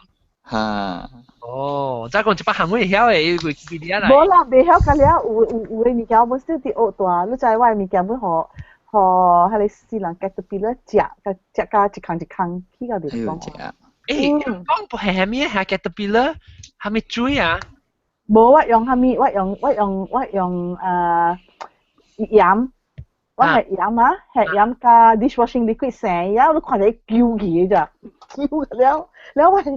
嚇。哦，再講一百項我會曉的，因為記得來。無啦，袂曉甲了，有有的物件我本小佇學大，你知我的物件本予予彼個死人 caterpillar 食，甲食甲一空一空去到袂講。欸，講不係蝦米係 caterpillar，蝦米水啊？無，我用蝦米？我用鹽，我係鹽啊，係鹽加 dishwashing liquid 成日，你看著伊揪去咋，揪了了我隔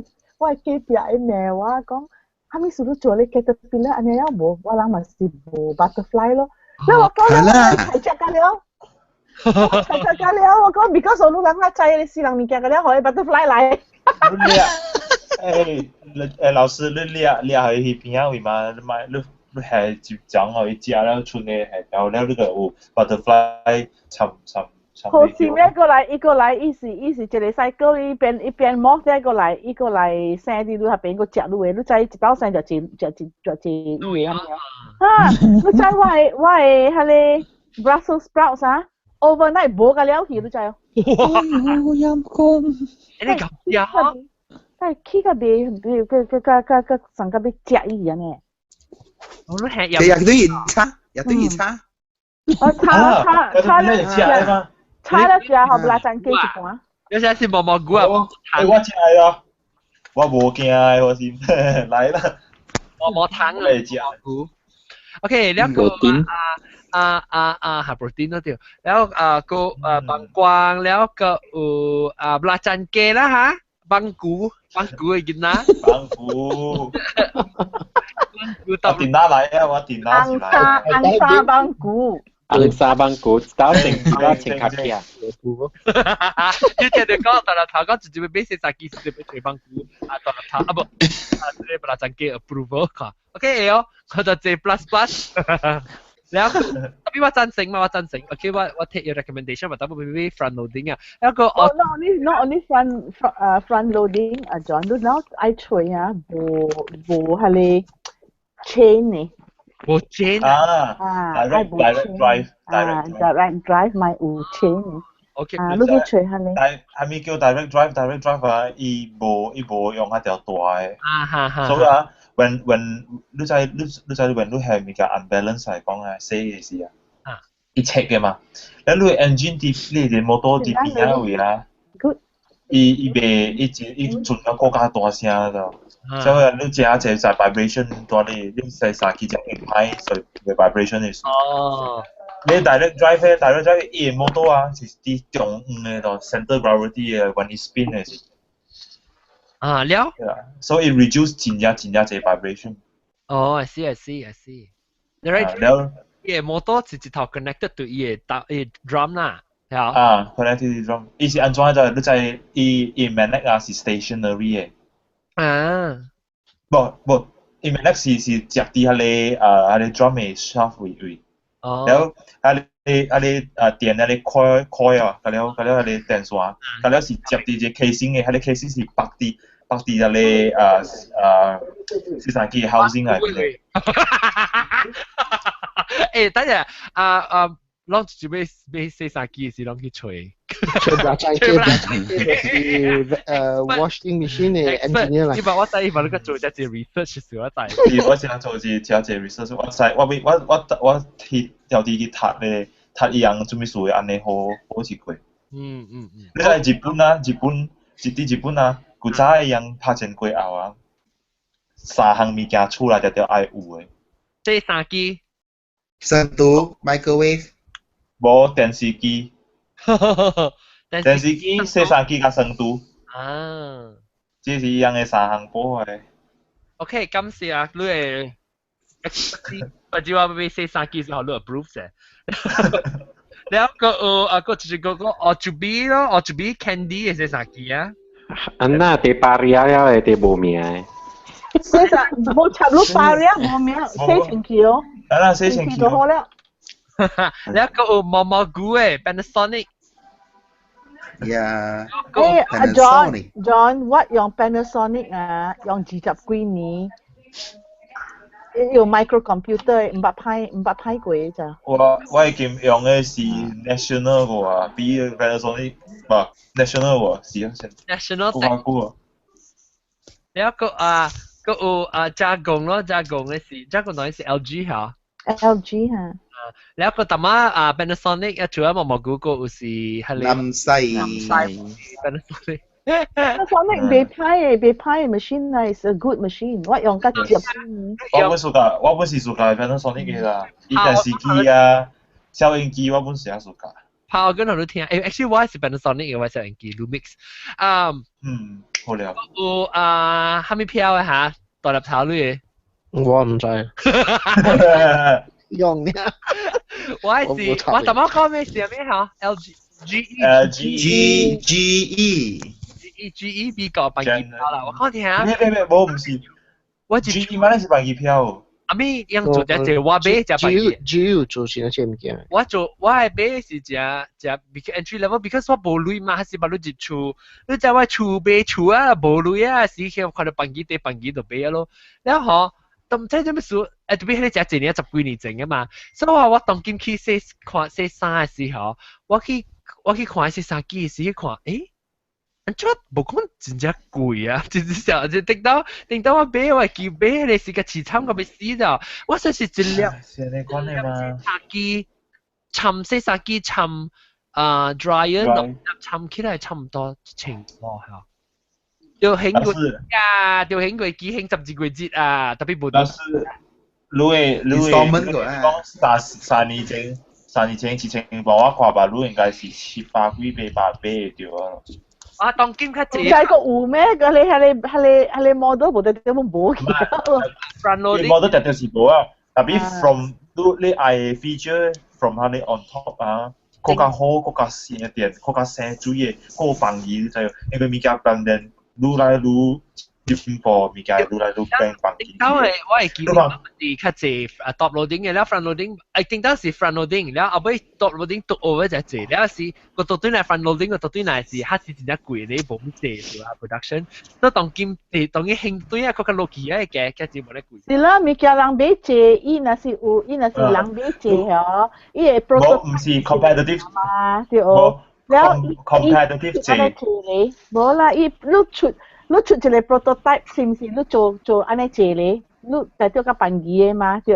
壁的罵我講，蝦米事你做咧 caterpillar 按呢了無？我人嘛是無 butterfly 咯。了我講了，我菜食甲了。我菜食甲了，我講 because 你人較知個死人物件，甲了，予 butterfly 來。你掠，欸，老師，你掠掠去彼邊仔位嘛？你買你你係就講予伊食了，賰的下條了，你就有 butterfly 尋尋尋。好是咩？過來，伊過來，伊是一個 cycle，伊邊摸再過來，伊過來生佇你彼邊，閣食你的，你知一道生食一食一食一伊的咁樣。啊！你知我的彼個 Brussels sprouts 啊，overnight 無甲了去，你知哦？哇！陰公，你咁呀？但起甲袂袂個個個個個上甲欲食伊按呢。我都係也對伊炒，也對伊炒。我炒炒炒了食，炒了食，予拉山雞一盤。有啥是毛毛菇啊？欸，我食咯，我無驚的，我是來啦。毛毛糖啊，菇。OK，兩個啊啊啊啊，係 protein 都對。然後啊個啊膀胱，然後個有啊拉山雞啦哈，放龜放龜的囡仔。放龜。我電腦來啊！我電腦是來。紅沙放龜。紅沙放龜，打成打成卡起啊！你聽著講，大粒頭講直接買洗衫機，直接買吹放龜啊！大粒頭啊無，啊這個不啦，真嘅 approval 看，OK 哦，我就這 plus plus。然後特別我贊成嘛，我贊成。OK，我 take your recommendation，我特別買 front loading 啊。一個哦，not only front loading 啊，John，你嗱愛吹啊，無無彼個 chain 呢？無 chain 啊，direct drive 啊，direct drive 咪有 chain。 OK，啊，你去吹下咧。但係咪叫 direct drive？direct drive 啊，伊無用一條大的。啊哈哈。所以啊，when 你知 when 你係物件 unbalance 嚟講啊，洗嘅時啊，伊切嘅嘛。你 engine 佇你個摩托佇邊仔位啊？伊袂伊伊轉到更加大聲就。所以你真濟在 vibration 大你你洗衫機才會歹，所以 vibration 的。哦。你 direct drive 咧，direct drive 伊個摩托啊，是佇中央的咯，center gravity 的，when 伊 spin 的時。啊了。所以 reduce 真正真正濟 vibration。哦，I see I see I see。direct 了。伊個摩托是一頭 connected to 伊个打伊 drum 啦，係啊。啊，connected to drum，伊是按怎就你知伊 magnet 啊是 stationary 的。啊。無無，伊 magnet 是接佇彼個 drum 的 shaft 位位。哦。然後彼個電彼個 coil 啊，佮了彼個電線，佮了是接佇這 casing 的，彼個 casing 是綁佇彼個洗衫機 housing 內面。欸，等下啊啊，攏就欲買洗衫機時，攏去揣。揣不知，揣不知，是washing machine 的 engineer 來。你把我知，伊把你個做一隻 research 時，我知。是，我先做一隻 research，我知，我我我我去調啲去讀咧，讀伊人做咩事會按呢好好一過。你知日本啊，日本，佇日本啊，古早伊人拍戰過後啊，三項物件厝內定著愛有的。洗衫機。深度 microwave。無電視機。電視機、洗衫機佮床櫥。啊。這是伊人的三項寶的。 OK，感謝啊，你的或者我欲洗衫機時候，你 approve 者。然後個啊個就是個個 Otsubi 咯，Otsubi Candy 的洗衫機啊。安那佇巴利亞的佇無名的。洗衫無插入巴利亞無名，洗清氣哦。啊啦，洗清氣就好了。然後個有毛毛菇的 Panasonic。 Yeah。誒，阿 John John，我用 Panasonic 啊，用20幾年，用 microcomputer，毋捌歹過咋。我已經用的是 National 個啊，比 Panasonic 不 National 個是啊， National 較久啊。然後個啊個有啊加工咯，加工的是加工當然是 LG 嚇。 LG 嚇。然後個淡仔啊 Panasonic 啊，除咗毛毛菇個有是係南西。南西 Panasonic。 Panasonic 袂歹的，袂歹的 machine 啊，is a good machine。我用甲十年。我本是 suka Panasonic 的啦，伊電視機啊、收音機我本是也 suka。拍我跟頭都聽，誒，actually 我是 Panasonic 嘅，我收音機 Lumix。啊，嗯，好了。有啊，蝦米票的嚇？大粒頭女的。我毋知。用呢？我是我頭先講咩是咩嚇？LG G E G G E G G E 美國辦機票啦，我講聽下。咩咩咩，無毋是。我 G E 嘛，是辦機票。阿咪用做只隻我買隻辦機。只有做先這物件。我做我係買是隻隻 entry level，because 我無鐳嘛，還是捌你入厝，你知我厝買厝啊，無鐳啊，時去看到辦機地辦機就買咯。然後都毋知做咩事，特別彼個食一年十幾年前啊嘛，所以我當今去洗看洗衫的時候，我去看洗衫機的時，去看，欸，按怎無講真正貴啊！真正就頂到我買我記買彼個是個凄慘到欲死了，我說是一粒是按呢款的嗎？衫機，摻洗衫機摻啊 dryer，摻起來差毋多1000塊嚇。就興過啊，就興過機興12個月啊，特別無。但是你會講三年前1000塊我看吧，你應該是700幾800買對啊。啊，當今較濟。唔知個有咩？個你係你係你係你 model 無得點樣無去。 Front loading model 特別是無啊，tapi from 你愛 feature from 下你 on top 啊，更加好，更加新一點，更加生水的，更放意，就因為物件變變愈來愈進步，物件愈來愈變放意。因為我會記得是較濟啊 top loading 嘅，了 front loading，哎，頂當是 front loading，了後尾 top loading 倒 over 就濟，了是個倒轉來 front loading 個倒轉來是，較是真正貴咧，無咁濟做啊 production，所以當今當伊興對啊，較較落去啊嘅，較濟無咧貴。是啦，物件人買濟，伊若是有，伊若是人買濟吼，伊會無唔是 competitive 嘛，對哦。了 competitive 濟。咧，無啦，伊你出。你出一個 prototype 是毋是？你做做按呢濟咧，你代表較便宜的嘛，對。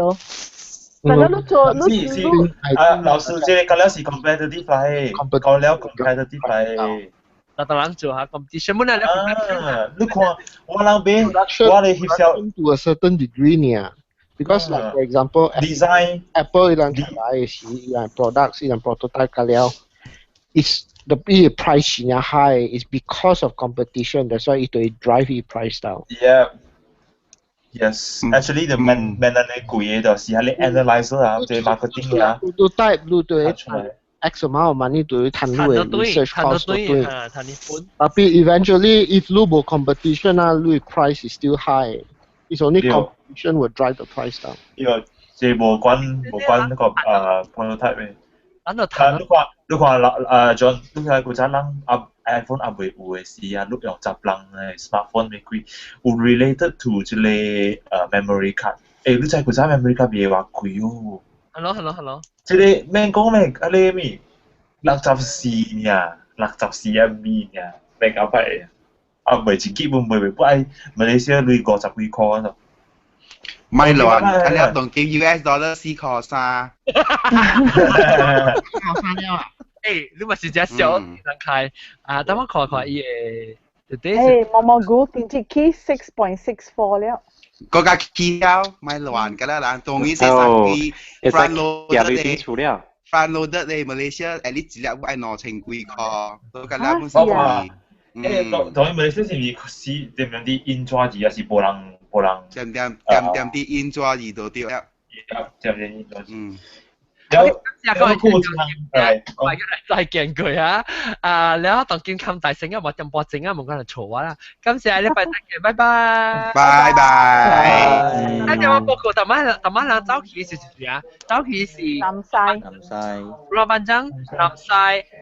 但係你做你是是啊，老師，這個了是 competitive 嚟，講了 competitive 嚟。逐逐人做下 competition，本來啊，你看我人買，我咧翕相 to a certain degree 呢，because like for example design Apple 伊人出來是伊人 products 伊人 prototype 了，is the price 真 high is because of competition. That's why it will drive the price down. Yeah. Yes, actually the man man 咧貴嘅就是係你 analyzer 啊，即係 marketing 啊。 Prototype 你對 X amount of money 對趁你嘅 research cost 對。Tapi eventually if 你無 competition 啊，你 price is still high. It's only competition will drive the price down. 呢個這無關無關那個prototype 嘅。咱就啊，你看你看老John，你看古早人啊 iPhone 還未有的時啊，你用十人的 smartphone 咪貴，有 related to 這個memory card。欸，你知古早 memory card 賣偌貴哦？ Hello hello hello。這個免講咧，啊你咩64爾，64 MB 爾，免夠歹。啊，賣一 G 本賣袂不愛，馬來西亞鐳50幾箍啊。咪亂，啊你當今 US dollar 4箍3。 4箍3了啊！欸，你嘛是只小人開啊？等我看看伊的。欸，毛毛菇經濟起 6.64 了。個價起了，咪亂㗎啦，人當然是手機 front loaded 的，front loaded 的馬來西亞，at least 一粒愛2000幾箍，都個啦本是。欸，當當然馬來西亞是毋是是點樣啲印刷字，還是無人無人？點點點點啲印刷字就對了。點點印刷字。嗯。有有個再見佢啊！啊，你當健康大聲啊，冇點波整啊，冇講嚟嘈我啦。今次係禮拜再見，拜拜。拜拜。啊，電話報告，頭晚頭晚人早起是誰啊？早起是南西。南西。羅班長，南西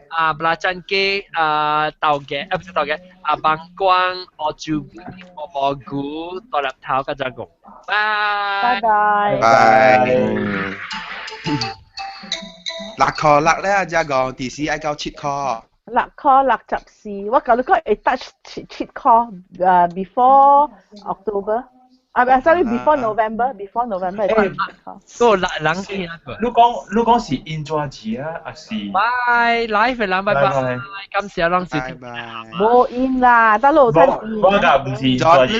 啊，布拉珍基啊，豆嘅啊，不是豆嘅啊，邦光、澳洲、蘑蘑菇、大粒頭跟只個。拜拜。拜拜。6箍6咧，只個電視愛到7箍。6箍64，我甲你講會 touch 7七箍，before October，啊，唔，sorry before November，before November 會 touch 7箍。個人人聽過。你講是印刷字啊，還是？拜，live 嘅人拜拜，感謝人收聽。無音啦，得咯，我我唔是印刷字。